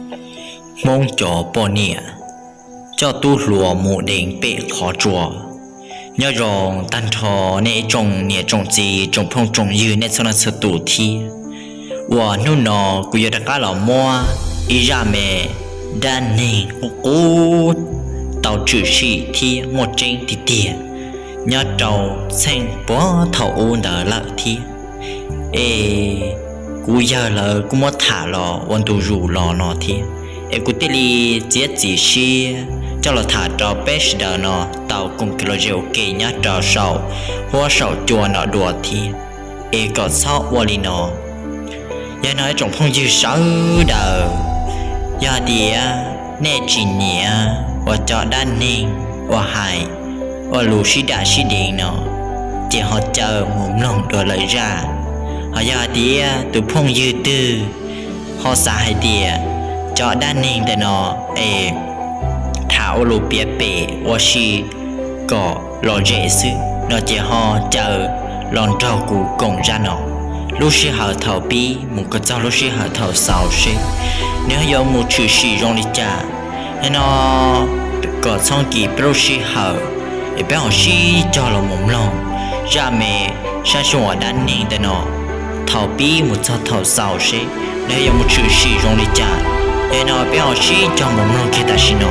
Hmoob cov poj niam coj tub hluas mus deev pem qhov tsua. Nyob zoo tag nrho nej ib tsoom niam tsoom txiv tsoom phooj tsoom ywg nej txhua leej txhua tus thiab, uas hnub no kuv yuav rov qab los muab ib zaj me dab neeg qub qub tau tshwm sim thiab muaj tseeb tiag tiag nyob rau txheej puag thaum ub ntawd lawm thiab. Es kuv yawg lawv kuj muab tham los ua ntu zus los no thiab, es kuv thiaj li txiav txim siab coj los tham rau peb sawv daws no tau koom kev los ze ua ke nyob rau saum huab saum cua no dua thiab, es kom txhob ua li no. Yog no ib tsoom phooj ywg sawv daws, yog tias nej tsis nyiam uas cov dab neeg uas hais ua lus sib dam sib deev no, ces ho caw mus mloog dua lawm zaj. Ho yog tias tus phooj ywg twg ho xav hais tias cov dab neeg ntawm no es tham ua lus piav pem ua si kom lom zem xwb no ces ho caw los nrog kuv koom zaj no. Lub sij hawm thaum pib mus kom txog lub sij hawm thaum xaus seb nws yuav mus tshwm sim zoo li cas. Yog no kom txhob kis peb lub sij hawm, es peb ho sib cog los mus mloog zaj me sab sij huam dab neeg ntawm no thaum pib mus txog thaum xaus seb nws yuav mus tshwm sim zoo li cas. Yog no peb ho sib cog mus mloog kiag tam sim no.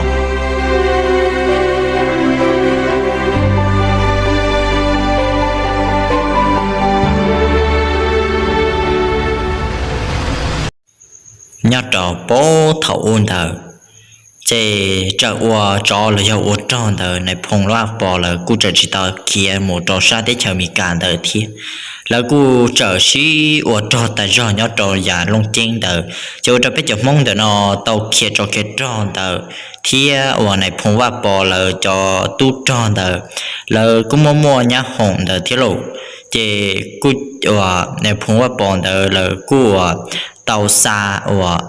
Nyob rau puag thaum ub ntawd, ces txawm ua tsov los yog ua rog ntawd Nais Phoo Vaj Pov lawv kuj txawm tsis tau khiav mus rau sab teb chaws Amelikas ntawd thiab. Lawv kuj txawm sib ua rog tas zog nyob rau yav Looj Ceeb ntawd, ces ua rau peb cov Hmoob ntawm no tau khiav tsov khiav rog ntawd thiab uas Nais Phoo Vaj Pov lawv cov tub rog ntawd, lawv kuj muaj muaj nyab hoom ntawd thiab lauj. Ces kuj uas Nais Phoo Vaj Pov ntawd lawv kuj uas tau xa uas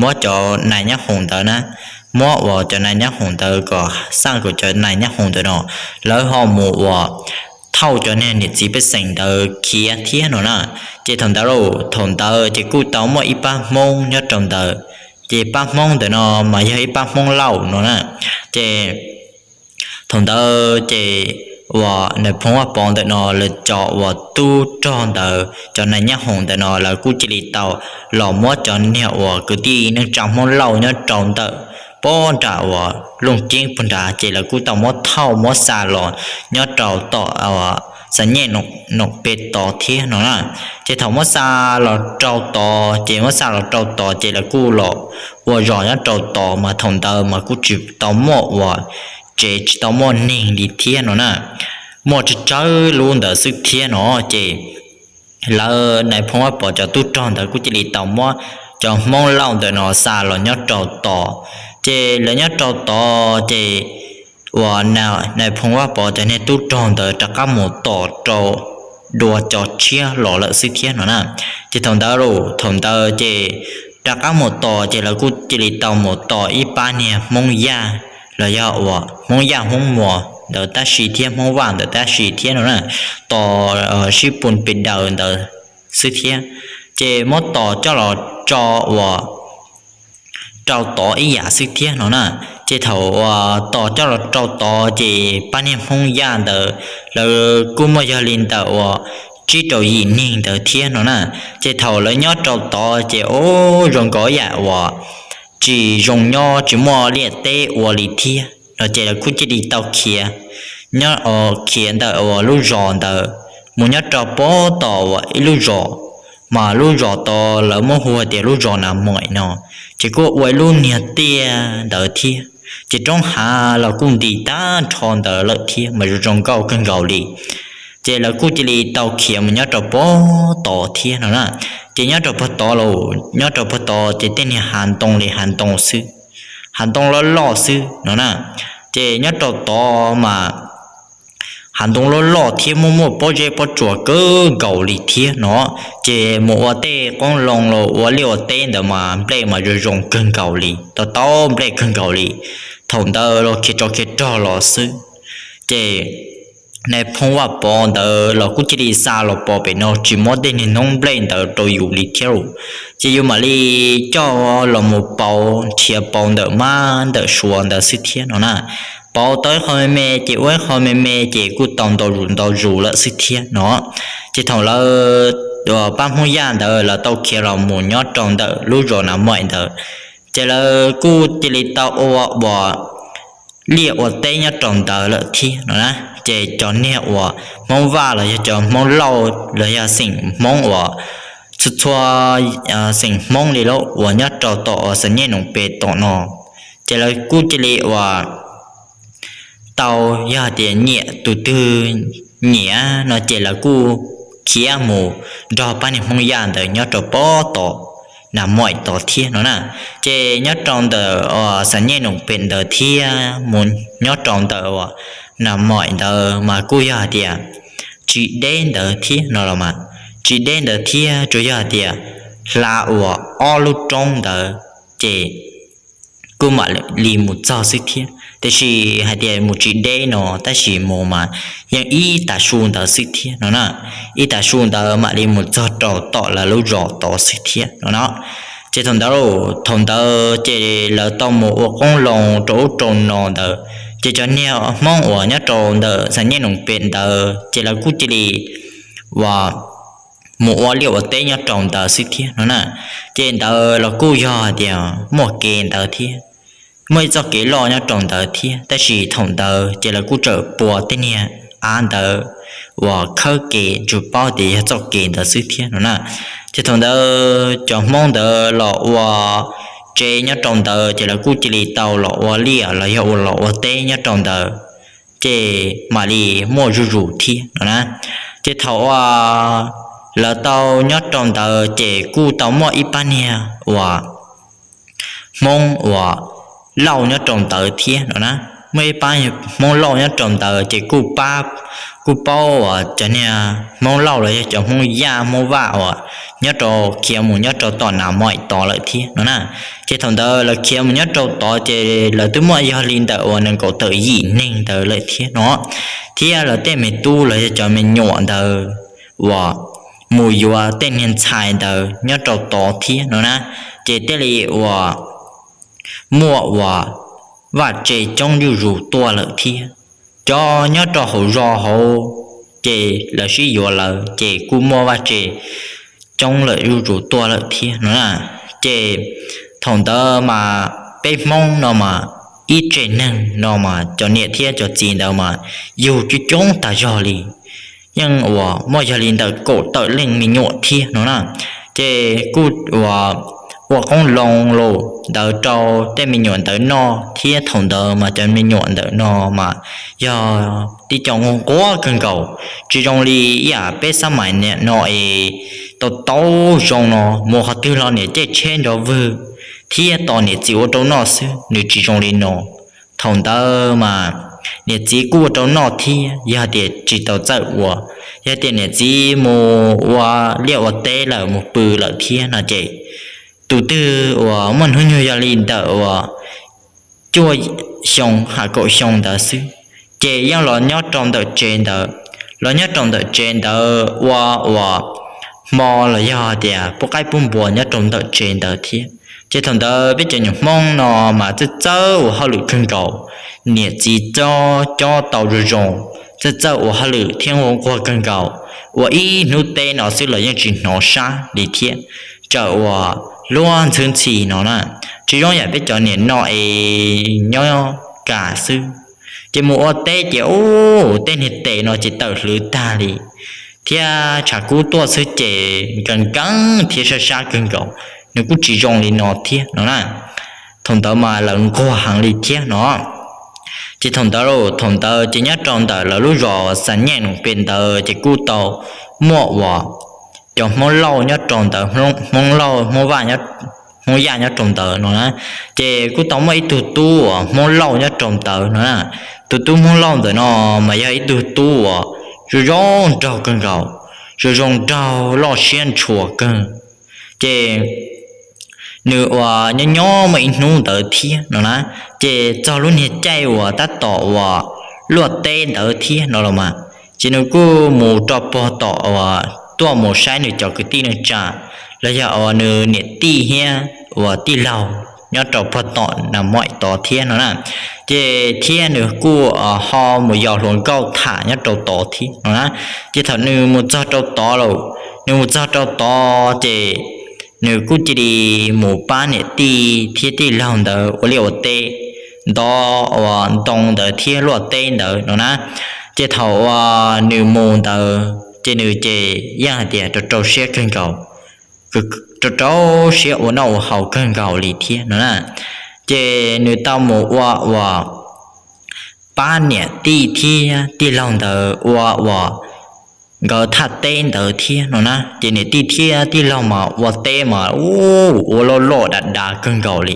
muab cov nais nyab hoom ntawd na, muab uas cov nais nyab hoom ntawd kom xaj kom cov nais nyab hoom ntawd no lawv ho mus uas thauj cov niag niam txiv pej xeem ntawd khiav thiab no na. Ces thaum ntawd lauj, thaum ntawd ces kuj tau muaj ib pab Hmoob nyob rau ntawd, ces pab Hmoob ntawd no mas yog ib pab Hmoob Lauj no na. Ces thaum ntawd ces uas Nais Phoo Vaj Pov ntawm no lawv cov uas tub rog ntawd, cov nais nyab hoom ntawm no lawv kuj cia li tau los muab cov niag uas kwv tij neej tsa Hmoob Lauj nyob rau ntawm puag nram uas Looj Ceeb puag nrad, ces lawv kuj tau muab thauj muab xa los nyob rau tom Xa Nyej Noom Peb tod thiab no na. Ces thaum muab xa los rau tod, ces muab xa los rau tod ces lawv kuj los ua zos nyob rau tod, mas thaum ntawd mas kuj tsis tau muaj uas tsev, tsis tau muaj neeg li thiab no na, muaj tsawg tsawg lub ntawd xwb thiab no. Ces lawv Nais Phoo Vaj Pov cov tub rog ntawd kuj cia li tau muab cov Hmoob Lauj ntawm no xa los nyob rau tod. Ces lawv nyob rau tod ces uas Nais Phoo Vaj Pov cov niag tub rog ntawd rov qab mus tos rau dua cov tshiab los lawm xwb thiab no na. Ces thaum ntawd lauj, thaum ntawd ces rov qab mus tos ces lawv kuj cia li tau mus tos ib pab niag Hmoob Yaj, los yog uas Hmoob Yaj Hmoob Muas ntawd tab sis thiab Hmoob Vaj ntawd tab sis thiab no na, tos sib pun pes daws ntawd xwb thiab. Ces muab tos coj los tso uas rau tod ib yam xwb thiab no na. Ces thaum uas tos coj los rau tod ces pab niag Hmoob Yaj ntawd lawv kuj muaj yog li ntawm uas tsib rau yim neeg ntawd thiab no na. Ces thaum lawv nyob rau tod ces ub, zoo nkaus ib yam uas tsis zoo nyob, tsis muaj liaj teb ua li thiab no, ces lawv kuj cia li tau khiav, nyob khiav ntawm uas lub zos ntawd mus nyob rau puag tom uas ib lub zos, mas lub zos tod lawv muab hu tias lub zos Nas Moim no, ces kuj ua ib lub niag tiaj ntawd thiab. Ces roob hav los kuj nti tag nrho ntawd lawm thiab, mas zoo zoo nkauj kawg nkaus li. Ces lawv kuj cia li tau khiav mus nyob rau puag tod thiab no na. Ces nyob rau puag tod los, nyob rau puag tod ces tej niag hav ntoo li hav ntoo xwb, hav ntoo loj loj xwb no na. Ces nyob rau tod mas hav ntoo loj loj thiab muaj muaj pob zeb pob tsuas kawg nkaus li thiab no. Ces mus ua tej qoob loo los ua liaj ua teb ntawd mas nplej mas zoo zoo kawg nkaus li, tau tau nplej kawg nkaus li. Thaum ntawd los khiav tsov khiav rog los xwb. Ces nais phoo Vaj Pov ntawd los kuj cia li xa los pov pem no tsis muab tej niag noob nplej ntawd rau yus li thiab lawm. Ces yus mam li coj los mus pauv nrhiav pauv ntawm mab ntawm suav ntawd xwb thiab no na. Pauv tau ib qho me me ces ua ib qho me me ces kuj tau ntau zus ntau zus lawm xwb thiab no. Ces thaum lawv pab Hmoob Yaj ntawd lawv tau khiav los mus nyob rau ntawm lub zos Nas Maim ntawd, ces lawv kuj cia li tau ua ua liaj ua teb nyob rau ntawd lawm thiab no na. Ces cov niag uas Hmoob Vaj los yog cov Hmoob Lauj los yog xeem Hmoob uas txhua txhua xeem Hmoob li lauj uas nyob rau tom uas Xam Nyej Noom Pes tom no, ces lawv kuj cia li uas tau yog tias nyiam tus twg nyiam no ces lawv kuj khiav mus nrog pab niag Hmoob Yaj ntawd nyob rau pob tom Nas Maim tod thiab no na. Ces nyob rau ntawm uas Xam Nyej Noom Pes ntawd thiab mus nyob rau ntawm uas Nas Maim ntawd mas kuj yog hais tias tsis deb ntawd thiab no los mas, tsis deb ntawd thiab tsuas yog hais tias hla uas ob lub roob ntawd ces kuj mam li mus txog xwb thiab. Tiam sis hais tias mus tsis deb no tab sis mus mas yeej ib tag su ntawd xwb thiab no na. Ib tag su ntawd mam li mus txog rau tom lawv lub zos tod xwb thiab no na. Ces thaum ntawd, thaum ntawd ces lawv tau mus ua qoob loo rau ub rau no ntawd, ces cov niag Hmoob uas nyob rau ntawm Xam Nyej Noom Pes ntawd ces lawv kuj cia li uas mus ua liaj ua teb nyob rau ntawd xwb thiab no na. Ces ntawd los kuj yog hais tias muaj kev ntawd thiab, muaj ib txoj kev loj nyob rau ntawd thiab, tab sis thaum ntawd ces lawv kuj txawm pua tej niag av ntawd uas khawb kev tsuas paub tias yog txoj kev ntawd xwb thiab no na. Ces thaum ntawd cov Hmoob ntawd los ua tsev nyob rau ntawd ces lawv kuj cia li tau los ua liaj los yog ua los ua teb nyob rau ntawd, ces mam li muaj zuj zus thiab no na. Ces thaum uas lawv tau nyob rau ntawd ces kuj tau muaj ib pab niag uas Hmoob uas Lauj nyob rau ntawd thiab no na. Muaj ib pab Hmoob Lauj nyob rau ntawd ces kuj pab, kuj paub uas cov niag Hmoob Lauj los yog cov Hmoob Yaj Hmoob Vaj uas nyob rau khiav mus nyob rau tom Nas Maim tod lawm thiab no na. Ces thaum ntawd lawv khiav mus nyob rau tod ces lawv twb muaj yog li ntawm uas nees nkaum tawm yim neeg ntawd lawm thiab no, thiab lawv tej me tub los yog cov me nyuam ntawd uas mus yuav tej niag ntxhais ntawd nyob rau tod thiab no na. Ces thiaj li uas muaj uas vaj tse coob zuj zus tuaj lawm thiab. Cov nyob rau hauv zos hauv ces lawv sib yuav lawm ces kuj muaj vaj tse coob lawm zuj zus tuaj lawm thiab no na. Ces thaum ntawd mas peb Hmoob no mas ib tse neeg no mas cov niam thiab cov txiv ntawd mas yug coob coob tas zog li, yeej uas muaj yog li ntawm kaum tawm leej me nyuam thiab no na. Ces kuj uas ua qoob loo los ntawd rau tej me nyuam ntawd noj thiab. Thaum ntawd mas cov me nyuam ntawm no mas yog tib co nquag nquag kawg nkaus, tsis zoo li ib yam peb xab mais niam no es tau tau zoo no mus qhov twg los niam caij tsheb nrov vwg thiab tos niam txiv ua rau noj xwb, nws tsis zoo li no. Thaum ntawd mas niam txiv kuj ua rau noj thiab, yog tias tsis tau txawj ua, yog tias niam txiv mus ua liaj ua teb lawm mus pw lawm thiab no ces tus twg uas muaj hnub nyoog yog li ntawm uas cuaj xyoo ha kaum xyoo ntawd xwb, ces yeej los nyob rau ntawm tsev ntawd, los nyob rau ntawm tsev ntawd ua uas hmo los yog tias pub qaib pub npua nyob rau ntawm tsev ntawd thiab. Ces thaum ntawd peb cov nyuam Hmoob no mas txawj txawj ua hauj lwm kawg nkaus, niam txiv cob cob tau zoo zoo, txawj txawj ua hauj lwm thiab nquag nquag kawg nkaus, ua ib hnub teb no xwb los yeej tsis hnov sab li thiab, txawm uas luag ntxhwb ntxhi no na, tsis zoo yam peb cov niam no es nyob kam xwb. Ces mus ua teb ces ub tej niag tes no ces tawm hlwv tag li, thiab tshav kub tuaj xwb ces nkees nkees thiab sab sab kawg nkaus, nws kuj tsis zoo li no thiab no na. Thaum ntawd mas lawv nquag heev li thiab no. Ces thaum ntawd, thaum ntawd ces nyob rau ntawm lawv lub zos Xam Nyej Noom Pes ntawd ces kuj tau muaj uas cov Hmoob Lauj nyob rau ntawd, Hmoob Lauj, Hmoob Vaj, Hmoob Yaj nyob rau ntawd no na. Ces kuj tau muaj ib tug tub uas Hmoob Lauj nyob rau ntawd no na. Tus tub Hmoob Lauj ntawm no mas yog ib tug tub uas zoo zoo nraug kawg nkaus, zoo zoo nraug loj siab ntshua kawg. Ces nws uas nyob nyob muaj ib hnub ntawd thiab no na, ces txog lub niag caij uas tab tom uas luaj teb ntawd thiab no los mas, Ces nws kuj mus rau pog tom uas tuaj mus saib nws cov kwv tij neej tsa, los yog uas nws niam tij thiab uas tij laug nyob rau pog tom Nas Moim tod thiab no na. Ces thiab nws kuj ho mus yos hluas nkauj tham nyob rau tod thiab no na. Ces thaum nws mus txog rau tod lawm, nws mus txog rau tod ces nws kuj cia li mus pab niam tij thiab tij laug ntawd ua liaj ua teb, ntov uas ntoo ntawd thiab luaj teb ntawd no na. Ces thaum uas nws mus ntawd ces nws ces yeej hais tias rau rau siab kawg nkaus, rau rau siab ua noj ua haus kawg nkaus li thiab no na. Ces nws tau mus ua uas pab niam tij thiab tij laug ntawd ua uas nkawd thaj teb ntawd thiab no na. Ces niam tij thiab tij laug mas ua teb mas ua loj loj dav dav kawg nkaus li,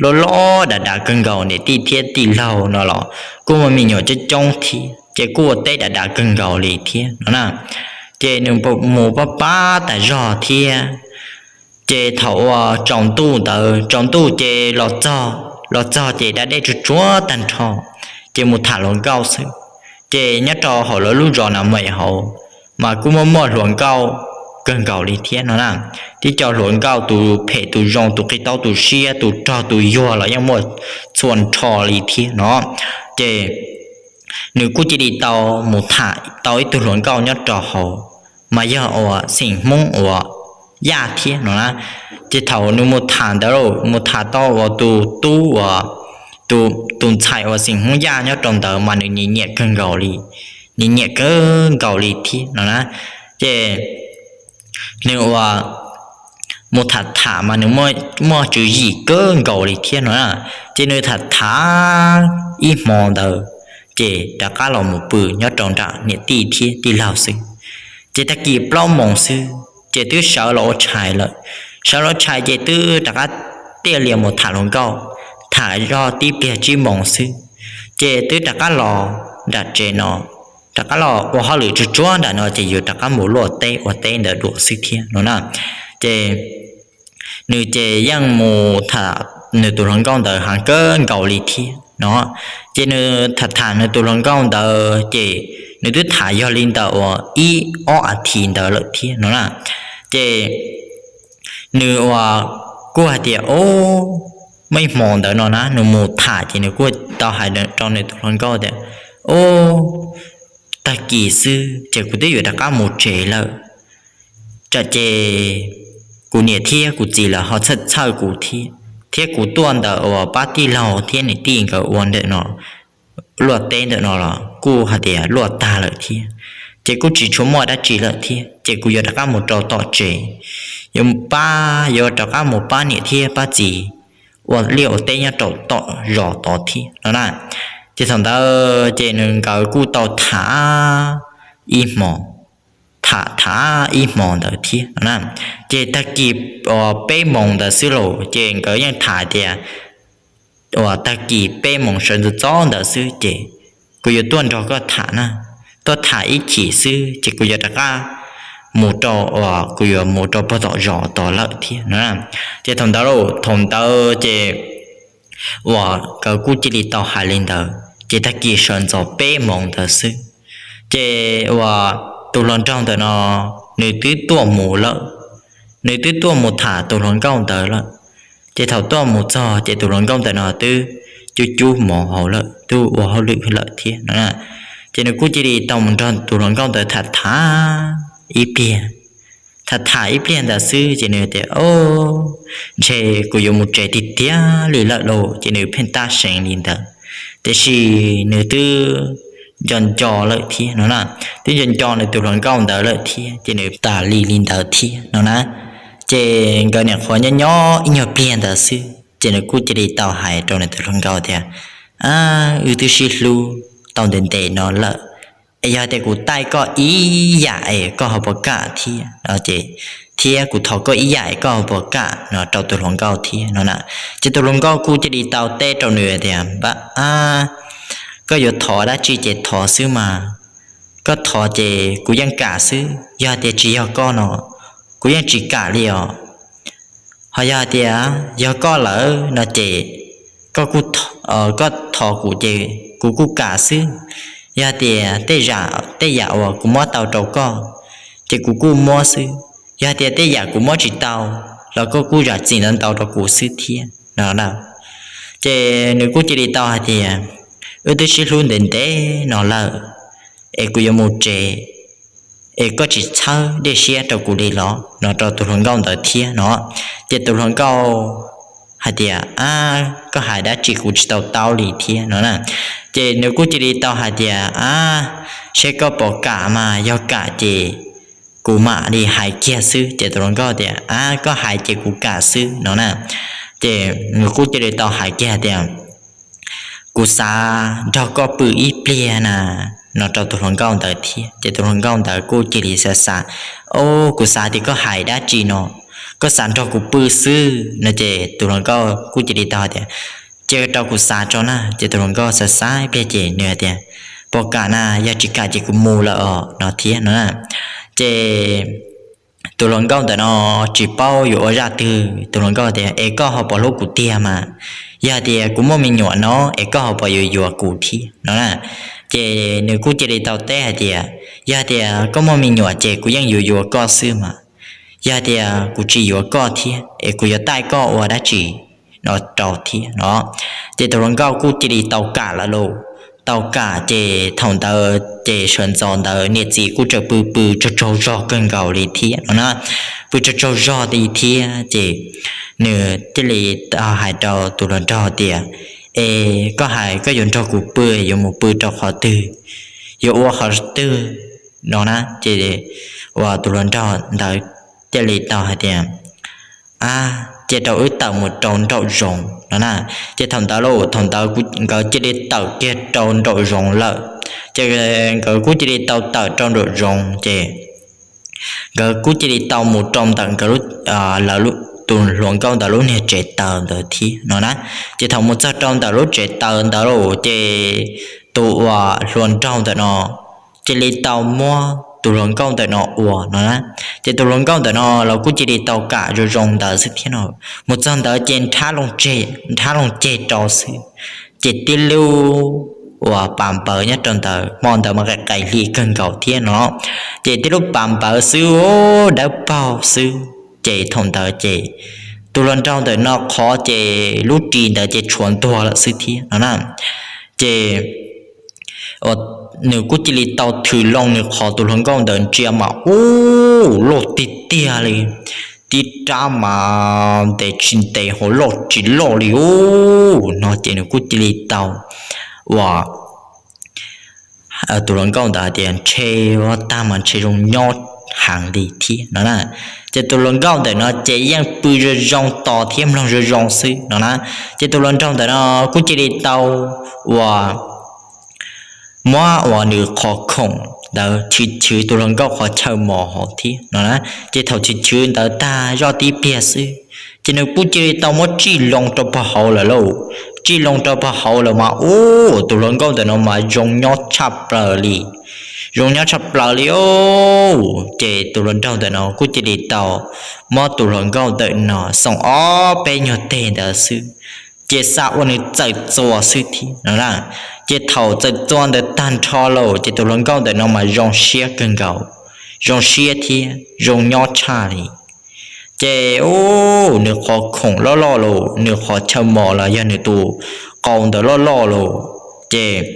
loj loj dav dav kawg nkaus. Niam tij thiab tij laug no los kuj muaj me nyuam coob coob thiab ces kuj ua teb dav dav kawg nkaus li thiab no na. Ces nws mus pab pab tas zog thiab. Ces thaum uas tsaus ntuj ntawd, tsaus ntuj ces los txog, los txog ces da dej tsuag tsuag tag nrho, ces mus tham hluas nkauj xwb. Ces nyob rau hauv lawv lub zos Nas Moim hauv mas kuj muaj muaj hluas nkauj kawg nkaus li thiab no na. Tib co hluas nkauj tus phem tus zoo, tus qi taub tus siab, tus rog tus yuag los yeej muaj txhua nrho li thiab no. Ces nws kuj cia li tau mus tham tau ib tug hluas nkauj nyob rau hauv, mas yog uas xeem Hmoob uas Yaj thiab no na. Ces thaum nws mus tham ntawd, mus tham tau uas tus tub uas, tus ntxhais uas xeem Hmoob Yaj nyob rau ntawd mas nws nyiam nyiam kawg nkaus li, nyiam nyiam kawg nkaus li thiab no na. Ces nws uas mus tham tham mas nws muaj tswv yim kawg nkaus li thiab no na. Ces nws tham tham ib hmo ntawd, ces rov qab los mus pw nyob rau nram niam tij thiab tij laug xwb. Ces tag kis plaub moos xwb ces twb sawv los ua tshais lawm. Sawv los ua tshais ces twb rov qab tiaj lias mus tham hluas nkauj, tham zog tib pliag tsib moos xwb, ces twb rov qab los nram tsev no, rov qab los ua hauj lwm tsuag tsuag nram no ces yus rov qab mus luaj teb ua teb ntawd dua xwb thiab no na. Ces nws ces yeej mus tham nws tus hluas nkauj ntawd heev kawg nkaus li thiab no. Ces nws tham tham nws tus hluas nkauj ntawd ces nws twb tham yog li ntawm uas ib ob as thiv ntawd lawm thiab no na. Ces nws uas kuj hais tias, o, muaj ib hmo ntawd no na nws mus tham ces nws kuj tau hais rau nws tus hluas nkauj tias, o, tag kis xwb ces kuv twb yuav rov qab mus tsev lawm. Tsam ces kuv niam thiab kuv txiv lawv ho txhawj txhawj kuv thiab, thiab kuv tuaj ntawm uas pab tij laug thiab niam tij nkawd ua ntawm no, luaj teb ntawm no los kuj hais tias luaj tag lawm thiab, ces kuj tsis tshua muaj dab tsi lawm thiab, ces kuv yuav rov qab mus rau tom tsev, yuav pab, yuav rov qab mus pab niam thiab pab txiv ua liaj ua teb nyob rau tom zos tod thiab no na. Ces thaum ntawd ces nws nkawd kuj tau tham ib hmo, tham tham ib hmo ntawd thiab no na. Ces tag kis peb moos ntawd xwb los ces nkawd yeej tham tias, uas tag kis peb moos sawv ntxov ntxov ntawd xwb ces kuv yuav tuaj nrog koj tham na, tuaj tham ib chim xwb ces kuv yuav rov qab mus rau, uas kuv yuav mus rau pog tom zos tod lawm thiab no. Ces thaum ntawd, thaum ntawd ces uas nkawd kuj cia li tau hais li ntawd ces tag kis sawv ntxov peb moos ntawd xwb, ces uas tus hluas nraug ntawm no nws twb tuaj mus lawm, nws twb tuaj mus tham tus hluas nkauj ntawd lawm. Ces thaum tuaj mus txog ces tus hluas nkauj ntawm no twb cub cub mov hauv lawm, twb ua hauj lwm lawm thiab no. Ces nws kuj cia li tau mus nrog tus hluas nkauj ntawd tham tham ib pliag. Tham tham ib pliag ntawd xwb ces nws tias, o, ntshe kuv yuav mus tsev tiag tiag li lawm lauj, ces nws pheej tab seev li ntawd. Tiam sis nws twb nco nco lawm thiab no na, twb nco nco nws tus hluas nkauj ntawd lawm thiab ces nws tas li li ntawd thiab no na. Ces nkawd nyuam qhuav nyob nyob ib nyuag pliag ntawd xwb ces nws kuj cia li tau hais rau nws tus hluas nkauj tias, wb twb sib hlub tau ntev ntev no lawm, es yog tias kuv taij koj ib yam es koj ho puas kam thiab no ces, thiab kuv thov koj ib yam es koj ho puas kam no rau tus hluas nkauj thiab no na. Ces tus hluas nkauj kuj cia li tau teb rau nws tias, koj yuav thov dab tsi ces thov xwb mas, koj thov ces kuv yeej kam xwb, yog tias tsis yog koj no kuv yeej tsis kam li os. Ho yog tias yog koj lawm no ces koj, koj thov kuv ces kuv kuj kam xwb, Yog tias tej yam uas kuv muab tau rau koj, ces kuv kuj muab xwb. Yog tias tej yam kuv muab tsis tau, los koj kuj zam txim ntau ntau rau kuv xwb thiab no. Ces nws kuj cia li tau hais tias, wb twb sib hlub ntev ntev no lawm, es kuv yuav mus tsev, es koj tsis txhawb dej siab rau kuv li los no rau tus hluas nkauj ntawd thiab no. Ces tus hluas nkauj hais tias, ab, koj hais dab tsi kuv tsis tau taub li thiab no na. Ces nws kuj cia li tau hais tias, ab, seb koj puas kam mas, yog kam ces kuv mam li hais kiag xwb. Ces tus hluas nkauj tias, ab, koj hais ces kuv kam xwb no na. Ces nws kuj cia li tau hais kiag tias, kuv xav nrog koj pw ib pliag na no rau tus hluas nkauj ntawd thiab. Ces tus hluas nkauj ntawd kuj cia li xav xav, o, kuv xav tias koj hais dab tsi no, koj xav nrog kuv pw xwb no. Ces tus hluas nkauj kuj cia li tau hais tias, cia rau kuv xav tso na. Ces tus hluas nkauj xav xav ib pliag ces nws hais tias, puas kam na, yog tsis kam ces kuv mus lawm os no thiab no. Ces tus hluas nkauj ntawm no tsis paub yuav ua zaj twg, tus hluas nkauj tias, es koj ho puas hlub kuv tiag mas? Yog tias kuv muaj me nyuam no, es koj ho puas yuav yuav kuv thiab no na? Ces nws kuj cia li tau teb hais tias, yog tias koj muaj me nyuam ces kuv yeej yuav yuav koj xwb mas. Yog tias kuv tsis yuav koj thiab, es kuv yuav taij koj ua dab tsi no rau thiab no? Ces tus hluas nkauj kuj cia li tau kam lawm lauj. Tau kam ces thaum ntawd ces sawv ntxov ntawd niam txiv kuj tseem pw pw tsaug tsaug zog kawg nkaus li thiab no na. Pw tsaug tsaug zog li thiab ces nws thiaj li tau hais rau tus hluas nraug tias, es koj hais koj yuav nrog kuv pw, yuav mus pw rau qhov twg, yuav ua qhov twg no na? Ces uas tus hluas nraug ntawd thiaj li tau hais tias, a, cia rau wb tawm mus rau nraum zoov no na. Ces thaum ntawd lauj, thaum ntawd nkawd cia li tawm kiag rau nraum zoov lawm. Ces nkawd kuj cia li tau tawm rau nraum zoov ces nkawd kuj cia li tau mus rau ntawm nkawd, lawv, tus hluas nkauj ntawd lub niag tsev taws ntawd thiab no na. Ces thaum mus txog rau ntawm lub tsev taws ntawd lauj, ces tus uas hluas nraug ntawm no cia li tau muab tus hluas nkauj ntawm no ua no na. Ces tus hluas nkauj ntawm no los kuj cia li tau kam zoo zoo ntawd xwb thiab no. Mus txog ntawd ces nrhab loo ceg rau xwb, ces tib lub uas pas npawv nyob rau ntawd, hmo ntawd mas qis qis hli kawg nkaus thiab no. Ces tib lub pas npawv xwb, dawb paug xwb. Ces thaum ntawd ces tus hluas nraug ntawm no qhov ces lub ris ntawd ces tshuav ntuag lawm xwb thiab no na. Ces nws kuj cia li tau thws loo nws qhov, tus hluas nkauj ntawd ntsia mas ub, loj tiag tiag li, tib rab mas ntev tsis ntev, hauv loj tsis loj li ub no. Ces nws kuj cia li tau uas tus hluas nkauj ntawd hais tias ntshe ua tag mas ntshe zoo nyob heev li thiab no na. Ces tus hluas nkauj ntawm no ces yeej pw zoo zoo tos thiab mloog zoo zoo xwb no na. Ces tus hluas nraug ntawm no kuj cia li tau uas muab uas nws qhov khoom ntawd chwv chwv tus hluas nkauj qhov chaw mos hauv thiab no na. Ces thaum chwv chwv ntawd tag zoj tib pliag xwb, ces nws kuj cia li tau muab tsij loo rau pog hauv lawm lauj. Tsij loo rau pog hauv lawm mas ub, tus hluas nkauj ntawm no mas zoo nyob tshaj plaws li, zoo nyob tshaj plaws li os. Ces tus hluas nraug ntawm no kuj cia li tau muab tus hluas nkauj ntawm no xoom ob peb nyuag teg ntawd xwb, ces xa ua nws txawm txua xwb thiab no na. Ces thaum txawm txua ntawd tag nrho lawm ces tus hluas nkauj ntawm no mas zoo siab kawg nkaus, zoo siab thiab zoo nyob tshaj li. Ces ub, nws qhov khoom loj loj los, nws qhov chaw mos los yog nws tus qau ntawd loj loj los, ces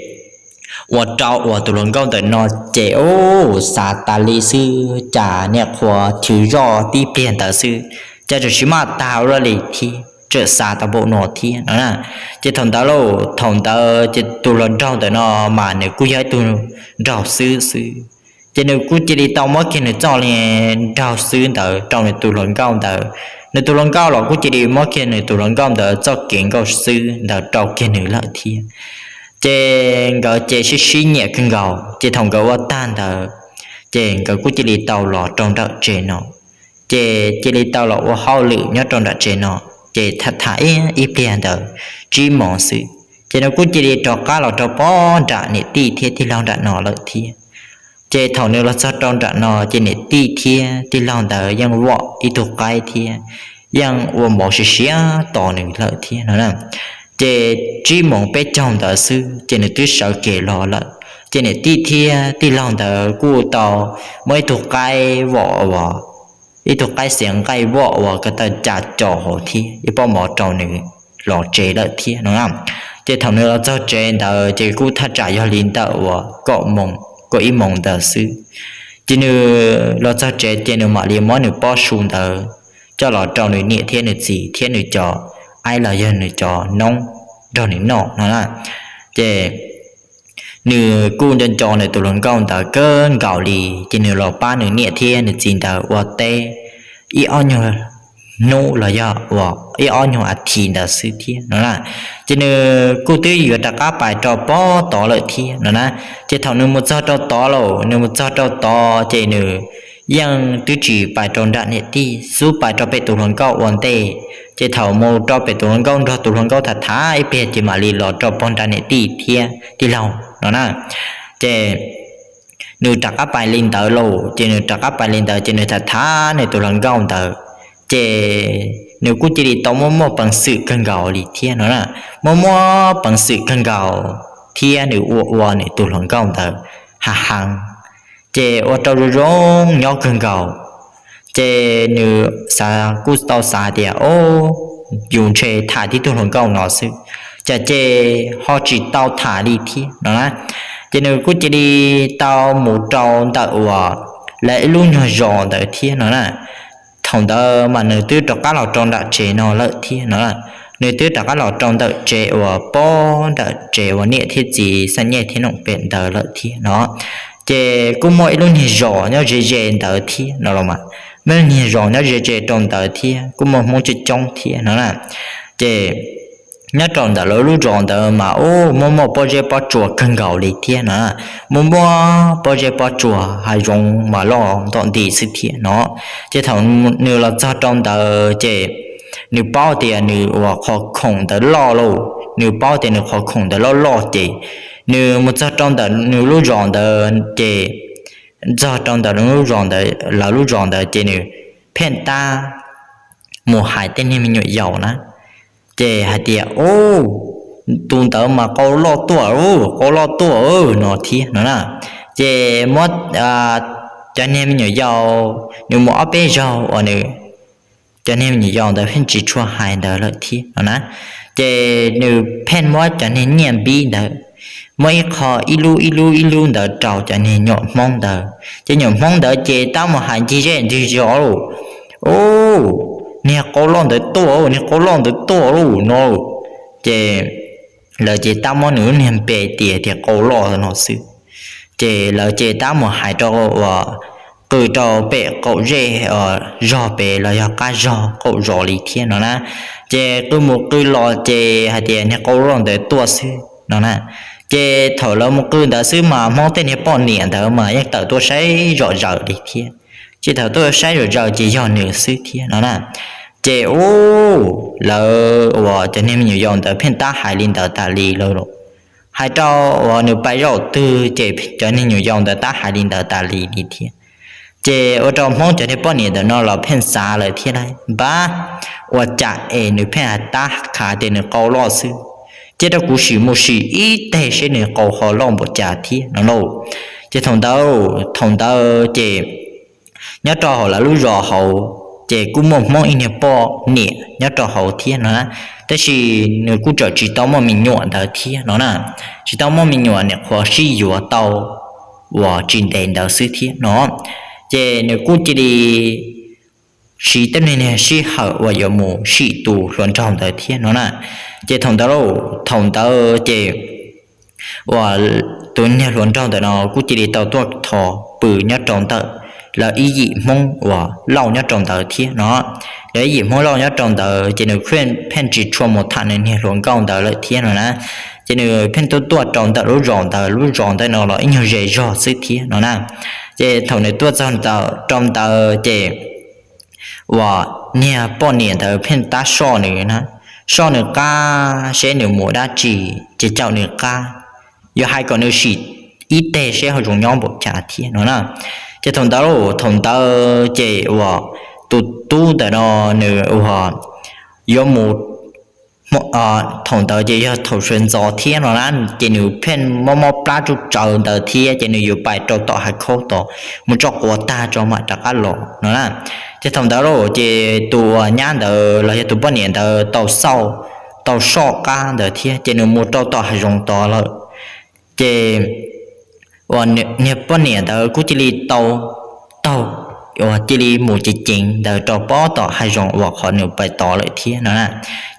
ua rau uas tus hluas nkauj ntawm no ces ub, xav tas li xwb, cas niam qhuav chwv zoj tib pliag ntawd xwb, cas tseem tsis maj tag ua luaj li thiab, tseem xav tau npaum no thiab no na. Ces thaum ntawd lauj, thaum ntawd ces tus hluas nraug ntawm no mas nws kuj yog ib tug nraug xwb xwb, ces nws kuj cia li tau muab kiag nws txoj li nraug xwb ntawd rau nws tus hluas nkauj ntawd. Nws tus hluas nkauj los kuj cia li muab kiag nws tus hluas nkauj ntawd txoj kev nkauj xwb ntawd rau kiag nws lawm thiab. Ces nkawd ces sib sib nyiam kawg nkaus, ces thaum nkawd ua tag ntawd, ces nkawd kuj cia li tau los rau nram tsev no, ces cia li tau los ua hauj lwm nyob rau nram tsev no. Ces tham tham ib, ib pliag ntawd tsib moos xwb, ces nws kuj cia li rov qab los rau pem nram niam tij thiab tij laug nram no lawm thiab. Ces thaum nws los txog rau nram no ces niam tij thiab tij laug ntawd yeej vom ib tug qaib thiab yeej ua npau siav siav tos nws lawm thiab no na. Ces tsib moos peb caug ntawd xwb ces nws twb sawv kev los lawm. Ces niam tij thiab tij laug ntawd kuj tau muab ib tug qaib vom uas, ib tug qaib xiav nqaij vom uas ko taw ca co hauv thiab ib pob mov rau nws los tsev lawm thiab no na. Ces thaum nws los txog tsev ntawd ces kuj thaj tsam yog li ntawm uas kaum ib moos ntawd xwb. Ces nws los txog tsev ces nws mam li muab nws pob su ntawd coj los rau nws niam thiab nws txiv thiab nws cov aib los yog nws cov noob nrog nws noj no na. Ces nws kuj nco nco nws tus hluas nkauj ntawd kawg nkaus li, ces nws los pab nws niam thiab nws txiv ntawd ua teb ib ob nyuag hnub los yog ua ib ob nyuag a thiv ntawd xwb thiab no na. Ces nws kuj twb yuav rov qab pais rau pob tod lawm thiab no na. Ces thaum nws mus txog rau tod lawm, nws mus txog rau tod ces nws yeej twb tsis pais rau nram niam tij, xub pais rau pem tus hluas nkauj ua ntej. Ces thaum mus rau pem tus hluas nkauj nrog tus hluas nkauj tham tham ib pliag ces mam li los rau pog nram niam tij thiab tij laug no na. Ces nws rov qab pais li ntawd lauj, ces nws rov qab pais li ntawd ces nws tham tham nws tus hluas nkauj ntawd, ces nws kuj cia li tau muaj muaj peev xwm kawg nkaus li thiab no na. Muaj muaj peev xwm kawg nkaus thiab nws ua ua nws tus hluas nkauj ntawd hav heev, ces ua rau zoo zoo nyob kawg nkaus. Ces nws xav, kuj tau xav tias, o, yus ntshe tham tib tug hluas nkauj no xwb, cas ces ho tsis tau tham li thiab no na. Ces nws kuj cia li tau mus rau ntawm uas lawv ib lub nyuag zos ntawd thiab no na. Thaum ntawd mas nws twb rov qab los rau nram tsev no lawm thiab no na. Nws twb rov qab los rau ntawm tsev uas pob nram tsev uas niam thiab txiv xaj nyej thiab noom pem ntawd lawm thiab no. Ces kuj muaj ib lub niag zos nyob ze ze ntawd thiab no los mas, muaj lub niag zos nyob ze ze rau ntawd thiab kuj muaj Hmoob coob coob thiab no na. Ces nyob rau ntawm lawv lub zos ntawd mas u, muaj muaj pob zeb pob tsuas kawg nkaus li thiab no. Muaj muaj pob zeb pob tsuas hav zoov mas loj ntom nti xwb thiab no. Ces thaum nws los txog rau ntawd ces nws paub tias nws uas qhov khoom ntawd loj lauj, nws paub tias nws qhov khoom ntawd loj loj ces nws mus txog rau ntawm nws lub zos ntawd ces, txog rau ntawm lub zos ntawd, lawv lub zos ntawd ces nws pheej tab mus hais tej niag me nyuam yaus na, ces hais tias, u, tus ntawd mas qau loj tuaj, qau loj tuaj no thiab no na. Ces muab cov niag me nyuam yaus, nws mus ob peb zaug uas nws, cov niag me nyuam yaus ntawd pheej tsis tshua hais ntawd lawm thiab no na. Ces nws pheej muab cov niag nyiaj npib ntawd, muab ib qho ib lub ib lub ib lub ntawd rau cov niag nyuam Hmoob ntawd, ces nyuam Hmoob ntawd ces tab mus hais ncig zej ncig zos lauj, u, niag qau loj ntawd tuaj, niag qau loj ntawd tuaj lauj no. Ces lawv ces tab muab nws lub niag npe tias tias qau loj no xwb. Ces lawv ces tab mus hais rau uas qw rau pem qaum zej zog pem los yog qab zog qaum zos li thiab no na. Ces qw mus qw los ces hais tias niag qau loj ntawd tuaj xwb no na. Ces thaum lawv mus qw ntawd xwb mas Hmoob tej niag poj niam ntawd mas yeej tawm tuaj saib zom zaws li thiab. Ces thaum tuaj saib zom zaws ces yog nws xwb thiab no na. Ces u, lawv uas cov niag me nyuam yaus ntawd pheej tab hais li ntawd tas li lawm. Hais rau uas nws pais zaum twg ces cov niag nyuam yaus ntawd tab hais li ntawd tas li li thiab. Ces ua rau Hmoob cov niag poj niam ntawm no los pheej xav lawm thiab lauj, npab, ua cas es nws pheej hais tab khav tias nws qau loj xwb, cia rau kuv sim mus sim ib teg seb nws qau ho loj npaum cas thiab no lauj. Ces thaum ntawd, thaum ntawd ces nyob rau hauv lawv lub zos hauv ces kuj muaj Hmoob ib niag poj niam nyob rau hauv thiab no na, tab sis nws kuj tseem tsis tau muaj me nyuam ntawd thiab no na, tsis tau muaj me nyuam, nim qhuav sib yuav tau uas tsis ntev ntawd xwb thiab no. Ces nws kuj cia li siv tej niag sij hawm uas yuav mus sim tus hluas nraug ntawd thiab no na. Ces thaum ntawd, thaum ntawd ces uas tus niag hluas nraug ntawm no kuj cia li tau tuaj thov pw nyob rau ntawm lawv ib yim Hmoob uas Lauj nyob rau ntawd thiab no. Lawv ib yim Hmoob Lauj nyob rau ntawd ces nws pheej tsis tshua mus tham nws niag hluas nkauj ntawd lawm thiab no na. Ces nws pheej tuaj tuaj rau ntawm lub zos ntawd, lub zos ntawd no los ib nyuag ze zog xwb thiab no na. Ces thaum nws tuaj txog rau ntawd ces uas niag poj niam ntawd pheej tab soj nws na, soj nws qab seb nws mus dab tsi, ces caum nws qab, yuav hais kom nws sim ib teg seb ho zoo nyob npaum cas thiab no na. Ces thaum ntawd, thaum ntawd ces uas tus tub ntawm no nws uas yuav mus thaum ntawd ces yog thaum sawv ntxov thiab no na, ces nws pheej mob mob plab tsuj tsawv ntawd thiab ces nws yuav pais rau tom hav khaub tod mus tso quav tag tso mam rov qab los no na. Ces thaum ntawd lauj ces tus uas nyab ntawd los yog tus poj niam ntawd tau xauj, tau soj qab ntawd thiab ces nws mus rau tom hav zoov tod lawm. Ces uas niag poj niam ntawd kuj cia li tau taug, uas cia li mus ceev ceev ntawd rau pob tom hav zoov uas qhov nws pais tod lawm thiab no na.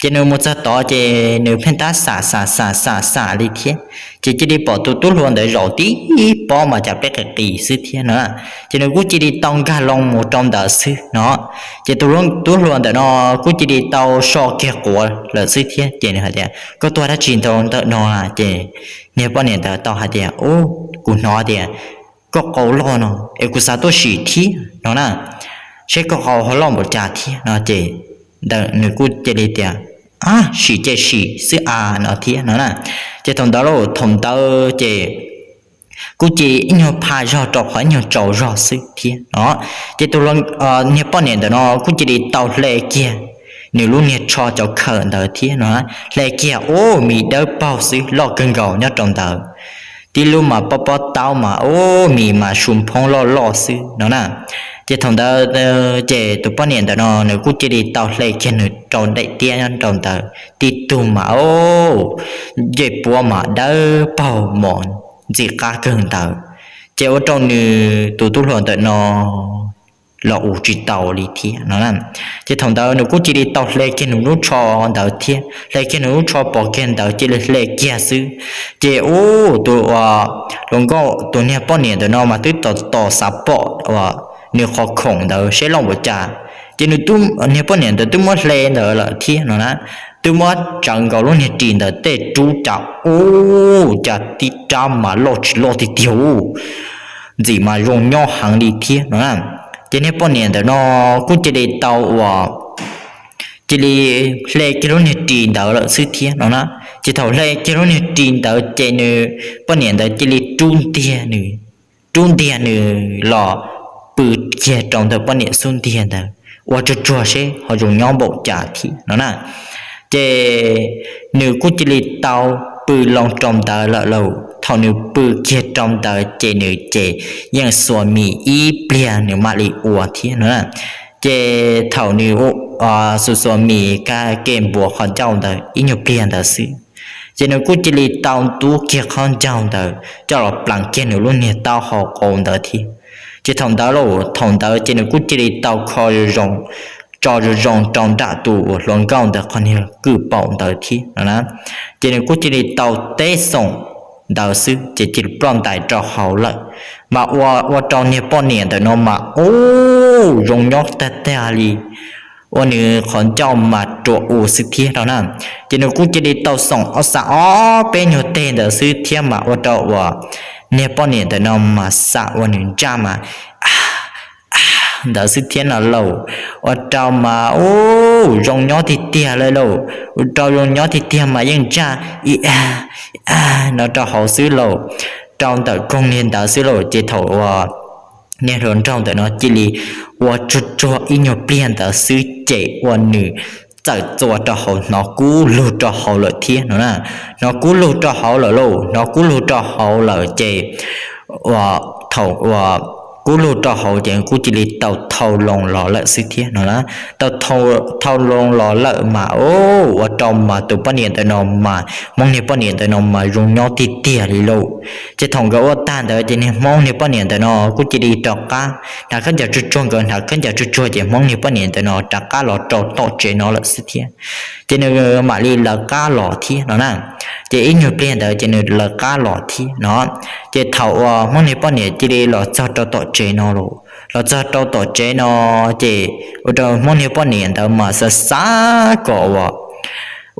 Ces nws mus txog tod ces nws pheej tab xam xam xam xam xam li thiab, ces cia li pom tus tub hluas ntawd zaum tib pob mas cas peb qis qis xwb thiab no na. Ces nws kuj cia li tau nkag loo mus rau ntawd xwb no. Ces tus tub hluas ntawm no kuj cia li tau so kiag quav lawm xwb thiab ces nws hais tias, koj tuaj dab tsi ntawm no? Ces niag poj niam ntawd tau hais tias, u, kuv hnov tias koj qau loj no es kuv xav tuaj sim thiab no na, seb koj qau ho loj npaum cas thiab no. Ces ntawm nws kuj cia li tias, a, sim ces sim xwb a no thiab no na. Ces thaum ntawd lauj, thaum ntawd ces kuj cia ib nyuag pha zog rau qhov ib nyuag tsaus zog xwb thiab no. Ces tus niag poj niam ntawm no kuj cia li tau hle kiag nws lub niag tsho cov khawm ntawd thiab no, hle kiag ua mis dawb paug xwb loj kawg nkaus nyob rau ntawd. Tib lub mas pob pob taub mas ua mis mas su phoob loj loj xwb no na. Ces thaum ntawd ces tus poj niam ntawm no nws kuj cia li tau hle kiag nws rau daim tiab nyob rau ntawd tib tug mas ua ncej puab mas dawb paug mos ntxim qab kawg ntawd. Ces ua rau nws tus tub hluas ntawm no los ua tsis tau li thiab no na. Ces thaum ntawd nws kuj cia li tau hle kiag nws lub tsho ntawd thiab, hle kiag nws lub tsho pov kiag ntawd cia li hle kiag xwb. Ces ua tus hluas nkauj tus niag poj niam ntawm no mas twb tos tos xav pom uas nws qhov khoom ntawd seb loj npaum cas. Ces nws, niag poj niam ntawd twb muab hle ntawd lawm thiab no na, twb muab tsawv nkaus lub niag ris ntawd tej rub cas ua cas tib rab mas loj tsis loj tiag tiag u, ntxim mas zoo nyob heev li thiab no na. Ces niag poj niam ntawm no kuj cia li tau uas cia li hle kiag lub niag ris ntawd lawm xwb thiab no na. Ces thaum hle kiag lub niag ris ntawd ces nws poj niam ntawd cia li rub ntiag nws, rub ntiag nws los pw kiag rau ntawm poj niam xub ntiag ntawd ua tsuag tsuag seb ho zoo nyob npaum cas thiab no na. Ces nws kuj cia li tau pw loo rau ntawd lawm lauj. Thaum nws pw kiag rau ntawd ces nws ces yeej xuas mis ib pliag nws mam li ua thiab no na. Ces thaum nws xuas xuas mis kag ke npuav qhov ncauj ntawd ib nyuag pliag ntawd xwb, ces nws kuj cia li tau ntub kiag qhov ncauj ntawd coj los pleev kiag nws lub niag taub hau qau ntawd thiab. Ces thaum ntawd lauj, thaum ntawd ces nws kuj cia li tau kho zoo zoo, tso zoo zoo rau nram tus uas hluas nkauj ntawd qhov niag kwj paum ntawd thiab no na. Ces nws kuj cia li tau teb xoom ntawd xwb ces cia li ploj ntais rau hauv lawm. Mas ua ua rau niag poj niam ntawm no mas ub zoo nyob tag tag li, ua nws qhov ncauj mas ruam u xwb thiab no na. Ces nws kuj cia li tau xoom ob xa ob peb nyuag teg ntawd xwb thiab mas ua rau uas niag poj niam ntawm no mas xam ua nws ntsaj mas ntawd xwb thiab no lauj. Ua rau mas ub zoo nyob tiag tiag li lauj, ua rau zoo nyob tiag tiag mas yeej ntsaj ib a no rau hauv xwb lauj, rau ntawm koog niag ntawd xwb lauj. Ces thaum uas niag hluas nraug ntawm no cia li ua tsuag tsuag ib nyuag pliag ntawd xwb ces ua nws txawm txua rau hauv hnov kub lug rau hauv lawm thiab no na. Hnov kub lug rau hauv lawm lauj, hnov kub lug rau hauv lawm ces thaum uas kub lug rau hauv ces kuj cia li tau thau loo los lawm xwb thiab no na. Tau thau loo los lawm mas ua rau mas tus poj niam ntawm no mas, hmoob niag poj niam ntawm no mas zoo nyob tiag tiag li lauj. Ces thaum nkawd ua tag ntawd ces niag hmoob niag poj niam ntawm no kuj cia li rov qab hnav khaub ncaws tsuag tsuag, nkawd hnav khaub ncaws tsuag tsuag ces hmoob niag poj niam ntawm no rov qab los rau tom tsev no lawm xwb thiab. Ces nws mam li lawv qab los thiab no na. Ces ib nyuag pliag ntawd ces nws lawv qab los thiab no. Ces thaum uas hmoob niag poj niam cia li los txog rau tom tsev no los, los txog rau tom tsev no ces ua rau hmoob niag poj niam ntawd mas xav xav kom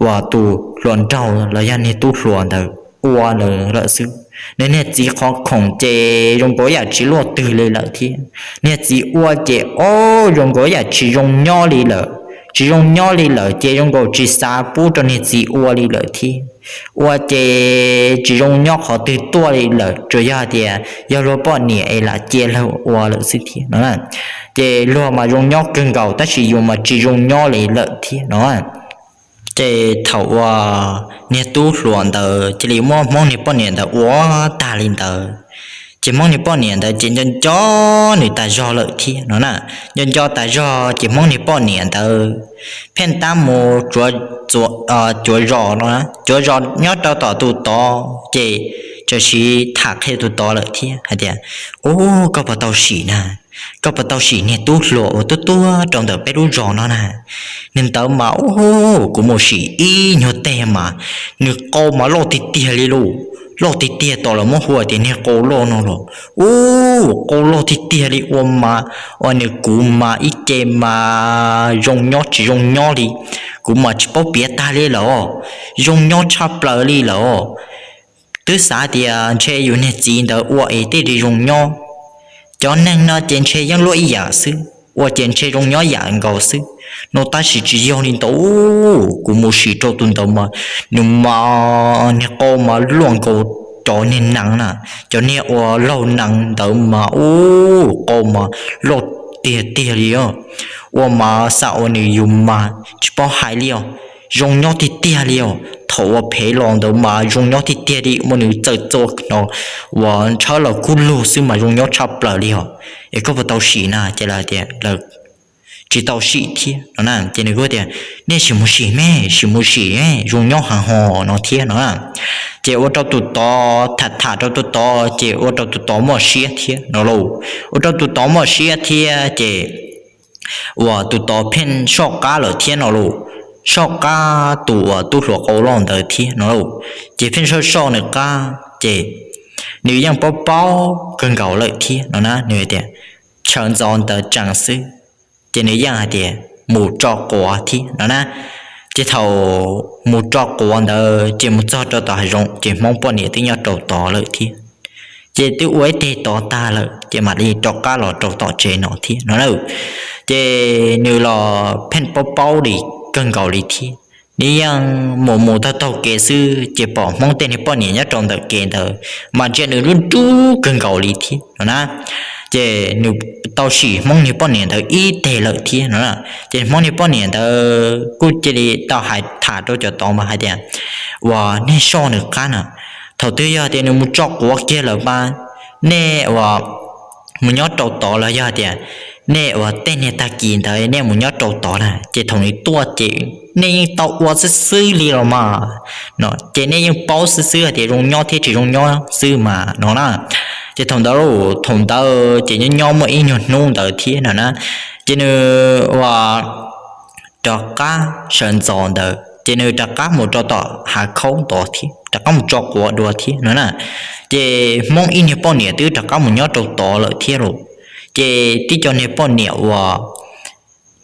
uas tus hluas nraug los yog niag tub hluas ntawd ua lawm xwb. Nws niag txiv qhov khoom ces zoo nkaus yam tsis luaj twg li lawm thiab. Niag txiv ua ces o zoo nkaus yam tsis zoo nyob li lawm, tsis zoo nyob li lawm ces zoo nkaus tsis xav pub rau niag txiv ua li lawm thiab. Ua ces tsis zoo nyob qhov twg tuaj li lawm, tsuas yog hais tias yog luag poj niam es lam cia luag ua lawm xwb thiab no. Ces luag mas zoo nyob kawg nkaus tab sis yus mas tsis zoo nyob li lawm thiab no. Ces thaum uas niag tub hluas ntawd cia li muab Hmoob niag poj niam ntawd ua tag li ntawd, ces Hmoob niag poj niam ntawd ces nco nco nws tas zog lawm thiab no na. Nco nco tas zog ces Hmoob niag poj niam ntawd pheej tab mus cuav zos no, cuav zos nyob rau tom tus tod ces txawm sim tham qhia tus tod lawm thiab hais tias, Ub, koj puas tau sim na? Koj puas tau sim niag tub hluas uas tuaj tuaj rau ntawm peb lub zos no na? Niag ntawd mas, ub, kuv mus sim ib nyuag teg mas nws qau mas loj tiag tiag li lauj. Loj tiag tiag, tom lawv muab hu tias niag qau loj no los, ub, qau loj tiag tiag li, ua mas ua nws kuv mas ib ce mas zoo nyob tsis zoo nyob li. Kuv mas tsis paub piav tag li lawm os. Zoo nyob tshaj plaws li lawm os. Twb xav tias ntshe yus niag txiv ntawd ua es thiaj li zoo nyob. Cov neeg no ces ntshe yeej luaj ib yam xwb, ua ces ntshe zoo nyob yam nkaus xwb no, tab sis tsis yog li ntawd. Kuv mus sim rau tus ntawd mas nws mas niag qau mas luaj nkaus cov niag nees na, cov niag uas laug nees ntawd mas, ub, qau mas loj tiag tiag li os. Ua mas xav ua nws yus mas tsis paub hais li os. Zoo nyob tiag tiag li os. Thaum uas phem los ntawd mas zoo nyob tiag tiag li, ua nws txawm txua no uas ntshawb los kub lug xwb mas zoo nyob tshaj plaws li os. Es koj puas tau sim na? Ces lawv tias lawv tsis tau sim thiab no na. Ces nws kuj tias, Nej sim mus sim me, sim mus sim, zoo nyob heev ho no thiab no na. Ces ua rau tus tod tham tham rau tus tod, ces ua rau tus tod muaj siab thiab no lauj. Ua rau tus tod muaj siab thiab ces uas tus tod pheej soj qab lawm thiab no lauj. Soj qab tus uas tub hluas qau loj ntawd thiab no lauj. Ces pheej soj soj nws qab ces nws yeej paub paub kawg nkaus lawm thiab no na. Nws tias sawv ntxov ntawd tsees xwb, ces nws yeej hais tias mus tso quav thiab no na. Ces thaum mus tso quav ntawd ces mus txog rau tom hav zoov ces Hmoob poj niam twb nyob rau tod lawm thiab. Ces twb ua ib teg tod tag lawm ces mam li rov qab los rau tom tsev no thiab no na. Ces nws los pheej paub paub li kawg nkaus li thiab. Nws yeej mus mus taug taug kev xwb ces pom Hmoob tej niag poj niam nyob rau ntawm kev ntawd mas ntsia nws lub nrub kawg nkaus li thiab no na. Ces nws tau sim Hmoob niag poj niam ntawd ib teg lawm thiab no na. Ces Hmoob niag poj niam ntawd kuj cia li tau hais tham rau cov tod mas hais tias, Uas nej soj nws qab na, thaum twg yog tias nws mus tso quav kiag lawm mas nej uas mus nyob rau tod los yog tias nej uas tej niag tag kis ntawd nej mus nyob rau tod na, ces thaum nws tuaj ces nej yeej tau ua xwb xwb li los mas no, ces nej yeej paub xwb xwb hais tias zoo nyob thiab tsis zoo nyob xwb mas no na. Ces thaum ntawd, thaum ntawd ces nyob nyob muaj ib nyuag hnub ntawd thiab no na, ces nws uas rov qab sawv ntxov ntawd ces nws rov qab mus rau tom hav khaub ntawd thiab, rov qab mus tso quav dua thiab no na. Ces Hmoob ib niag poj niam twb rov qab mus nyob rau tod lawm thiab lauj. Ces tib co niag poj niam uas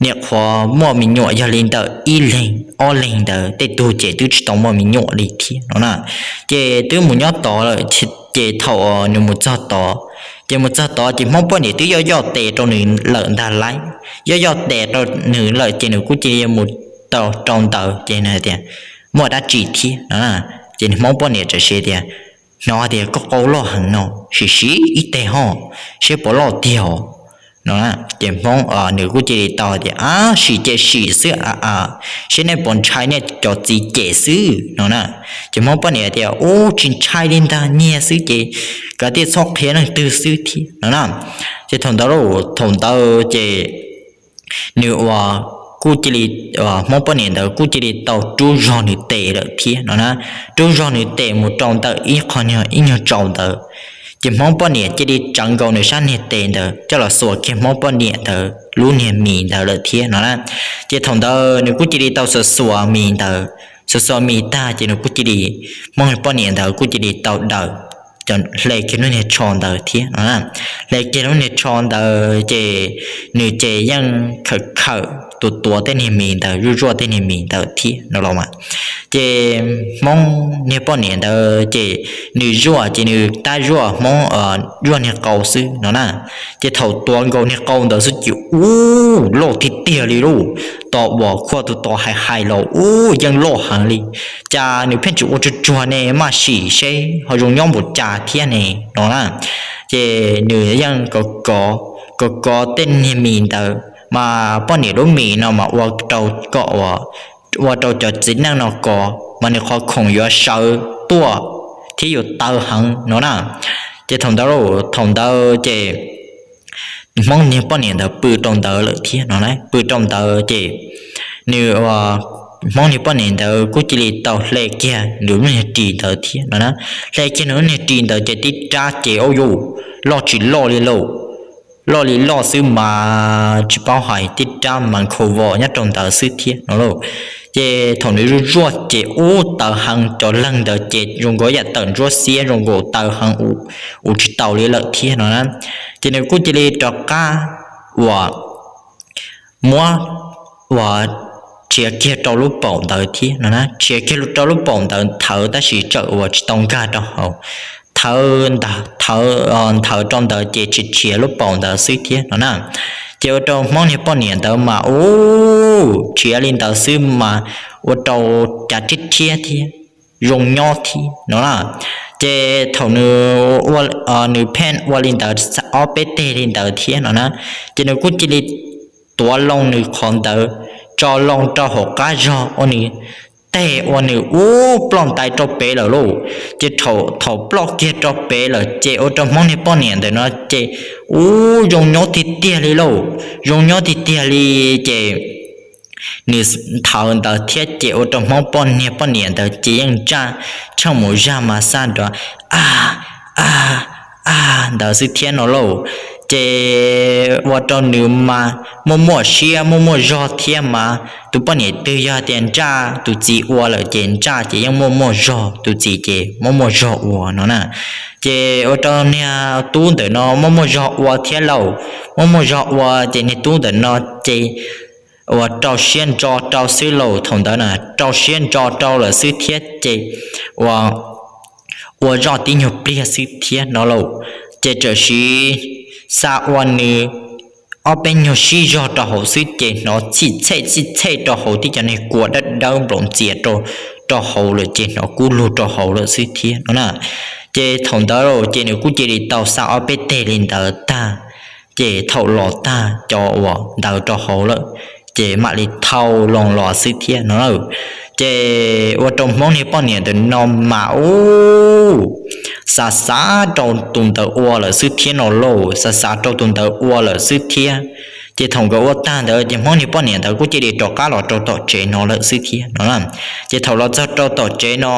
niam qhuav muaj me nyuam yog li ntawm ib leeg ob leeg ntawd, tej tug ces twb tsis tau muaj me nyuam li thiab no na. Ces twb mus nyob tod lawm, ces thaum nws mus txog tod, ces mus txog tod ces Hmoob poj niam twb yoj yoj tes rau nws lawm ntag lauj. Yoj yoj tes rau nws lawm ces nws kuj cia li mus rau ntawd ces nws tias, Muaj dab tsi thiab no? Ces Hmoob poj niam txawm hais tias, Hnov tias koj qau loj heev no, sim sim ib teg ho, seb puas loj tiag os no. Ces Hmoob nws kuj cia li tau tias, Ab, sim ces sim xwb, seb nej puas ntshai nej cov txiv cem xwb no na. Ces Hmoob poj niam tias, Ub, tsis ntshai li ntag, nyiag xwb ces kav tias txhob qhia leej twg xwb thiab no na. Ces thaum ntawd, thaum ntawd ces nws uas kuj cia li, Hmoob poj niam ntawd kuj cia li tau rub zog nws tes lawm thiab no na. Rub zog nws tes mus rau ntawm ib qho ib nyuag tsaus ntawd, ces Hmoob poj niam cia li tsawv nkaus nws sab niag tes ntawd coj los xuas kiag Hmoob poj niam ntawd lub niag mis ntawd lawm thiab no na. Ces thaum ntawd nws kuj cia li tau xuas xuas mis ntawd, xuas xuas mis tag ces nws kuj cia li, Hmoob poj niam ntawd kuj cia li tau daws hle kiag lub niag tsho ntawd thiab no. Hle kiag lub niag tsho ntawd ces nws ces yeej khawm khawm tuav tuav tej niag mis ntawd, zuaj zuaj tej niag mis ntawd thiab no los mas. Ces Hmoob niag poj niam ntawd ces nws zuaj ces nws tab zuaj Hmoob, zuaj niag qau xwb no na. Ces thaum tuav nkaus niag qau ntawd xwb ces ub, loj tiag tiag li lauj. Tos uas khuaj tus tod hais hais los ub, yeej loj heev li. Cas nws pheej tsis ua tsuag tsuag ne, maj sim seb ho zoo nyob npaum cas thiab ne no na. Ces nws yeej kov kov, kov kov tej niag mis ntawd, mas poj niam lub mis no mas ua rau kom uas ua rau cov txiv neej no kos mas nws qhov khoom yuav sawv tuaj thiab yuav tawv heev no na. Ces thaum ntawd, thaum ntawd ces Hmoob niag poj niam ntawd pw rau ntawd lawm thiab no na. Pw rau ntawd ces nws, Hmoob niag poj niam ntawd kuj cia li tau hle kiag nws lub niag ris ntawd thiab no na. Hle kiag nws lub niag ris ntawd ces tib rab ces ua yuj, loj tsis loj li lauj, loj li loj xwb mas tsis paub hais, tib rab mas nkhaus vos nyob rau ntawd xwb thiab no lauj. Ces thaum nws zuaj zuaj ces ub tawv heev, cov leeg ntawd ces zoo nkaus yam tawm ntsuab xiab zoo nkaus tawv heev, ua tsis taus li lawm thiab no na. Ces nws kuj cia li rov qab uas muab uas tshiav kiag rau lub paum ntawd thiab no na. Tshiav kiag rau lub paum ntawd thawv tab sis tsawm uas tsis tau nkag rau hauv, thawv ntawd, thawv, nthawv rau ntawd ces tshiav tshiav lub paum ntawd xwb thiab no na. Ces ua rau Hmoob niag poj niam ntawd mas ub tshiav li ntawd xwb mas ua rau cav thiab thiab thiab zoo nyob thiab no na. Ces thaum nws, nws pheej ua li ntawd ob peb teg li ntawd thiab no na, ces nws kuj cia li tuav loo nws qhov ntawd tso loo rau hauv qab zog ua nws teg ua nws ub ploj ntais rau pem lawm lauj. Ces thaum ploj kiag rau pem lawm ces ua rau Hmoob niag poj niam ntawm no ces ub zoo nyob tiag tiag li lauj, zoo nyob tiag tiag li. Ces nws nthawv ntawd thiab ces ua rau Hmoob poj niag poj niam ntawd ces yeej ntsaj tsheej mus zaj mas xaj nrov a a a ntawd xwb thiab no lauj. Ces ua rau nws mas muaj muaj siab muaj muaj zog thiab mas tus poj niam twg yog tias ntsaj tus txiv ua lawm ces ntsaj ces yeej muaj muaj zog, tus txiv ces muaj muaj zog ua no na. Ces ua rau niag tub ntawm no muaj muaj zog ua thiab lauj, muaj muaj zog ua ces niag tub ntawm no ces uas rau siab ntso rau xwb lauj. Thaum ntawd na rau siab ntso rau lawm xwb thiab ces ua, ua zoj tib nyuag pliag xwb thiab no lauj. Ces txawm siv xa ua nws ob peb nyuag sib zog rau hauv xwb ces hnov txhij txhej txhij txhej rau hauv tib cov niag kua dawb dawb nplaum ntxias rau hauv lawm ces hnov kub lug rau hauv lawm xwb thiab no na. Ces thaum ntawd ces nws kuj cia li tau xa ob peb teg li ntawd tag, ces thaum los tag cov uas ntawd rau hauv lawm ces mam li thau loo los xwb thiab no. Ces ua rau Hmoob niag poj niam ntawm no mas ub xav xav rau tus ntawd ua lawm xwb thiab no lauj, xav xav rau tus ntawd ua lawm xwb thiab. Ces thaum nkawd ua tag ntawd ces Hmoob niag poj niam ntawd kuj cia li rov qab los rau tom tsev no lawm xwb thiab no. Ces thaum los txog rau tom tsev no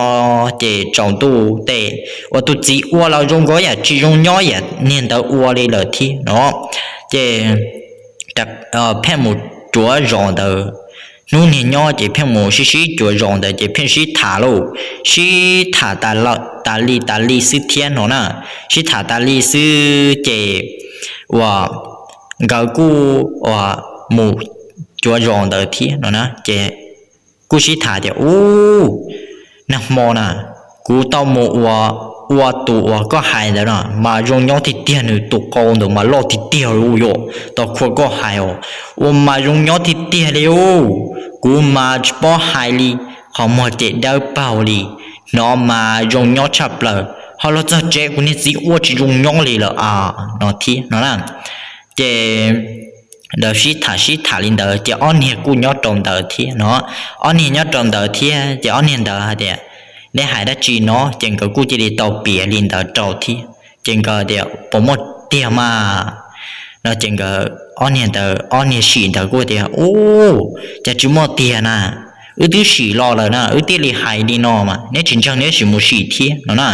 ces tsaus ntuj tes uas tus txiv ua los zoo nkaus yam tsis zoo nyob yam niag ntawd ua li lawm thiab no. Ces pheej mus cuav zos ntawd, hnub niag nyob ces pheej mus sib sib cuav zos ntawd ces pheej sib tham lauj, sib tham tas li tas li xwb thiab no na. Sib tham tas li xwb ces uas nkawd kuj uas mus cuav zos ntawd thiab no na. Ces kuj sib tham tias ub, nag hmo na kuv tau mus ua, ua tus uas koj hais ntawd no mas zoo nyob tiag tiag, nws tus qau ntawd mas loj tiag tiag li yom, tau khua koj hais os, ua mas zoo nyob tiag tiag li ub. Kuv mas tsis paub hais li, qhov muag ces dawb paug li, hnov mas zoo nyob tshaj plaws, ho los txog tsev kuv niag txiv ua tsis zoo nyob li lawm a no thiab no na. Ces lawv sib tham sib tham li ntawd ces ob niag kuj nyob rau ntawd thiab no. Ob niag nyob rau ntawd thiab ces ob niag ntawd hais tias, neb hais dab tsi no? Ces nkawd kuj cia li tau piav li ntawd rau thiab. Ces nkawd tias puas muaj tiag mas no ces nkawd ob niag ntawd, ob niag sim ntawd kuj tias ub, cas tsis muaj tiag na, wb twb sim los lawm na, wb thiaj li hais li no mas neb tsis ntseeg neb sim mus sim thiab no na.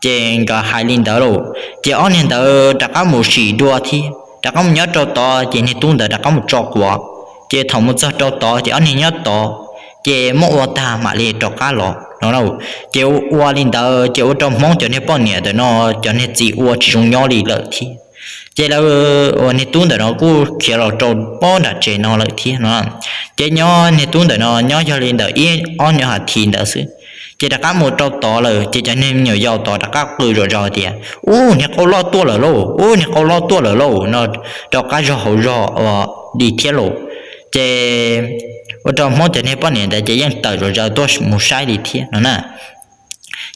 Ces nkawd hais li ntawd lauj ces ob niag ntawd rov qab mus sim dua thiab, rov qab mus nyob rau tod ces niag tub ntawd rov qab mus tso quav. Ces thaum mus txog rau tod ces ob niag nyob tod ces muab ua tag mam li rov qab los no. Ces ua li ntawd ces ua rau Hmoob cov niag poj niam ntawm no cov niag txiv ua tsis zoo nyob li lawm thiab. Ces lawv uas niag tub ntawm no kuj khiav los rau pob nram tsev no lawm thiab no. Ces nyob niag tub ntawm no nyob yog li ntawm ib ob nyuag ha thiv ntawd xwb, ces rov qab mus rau tod lawm ces cov niag me nyuam yaus tod rov qab qw zom zaws tias ub niag qau loj tuaj lawm lauj, ub niag qau loj tuaj lawm lauj no, rov qab zog hauv zog ua li thiab lauj. Ces ua rau Hmoob cov niag poj niam ntawd ces yeej tawm zom zaws tuaj mus saib li thiab no na.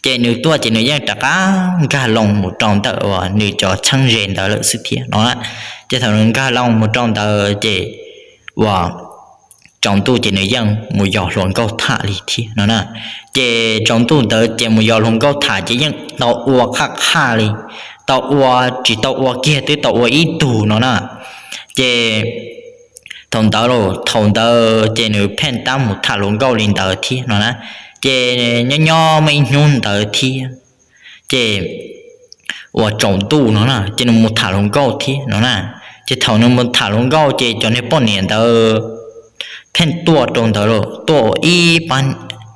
Ces nws tuaj ces nws yeej rov qab nkag loo mus rau ntawm uas nws cov txheeb ze ntawd lawm xwb thiab no na. Ces thaum nws nkag loo mus rau ntawd ces uas tsaus ntuj ces nws yeej mus yos hluas nkauj tham li thiab no na. Ces tsaus ntuj ntawd ces mus yos hluas nkauj tham ces yeej tau ua qhaj qhaj li, tau ua, tsis tau ua kiag twb tau ua ib tug no na. Ces thaum ntawd los thaum ntawd ces nws pheej tab mus tham hluas nkauj li ntawd thiab no na. Ces nyob nyob muaj ib hnub ntawd thiab ces uas tsaus ntuj no na ces nws mus tham hluas nkauj thiab no na. Ces thaum nws mus tham hluas nkauj ces cov niag poj niam ntawd pheej tuaj rau ntawd los tuaj ua ib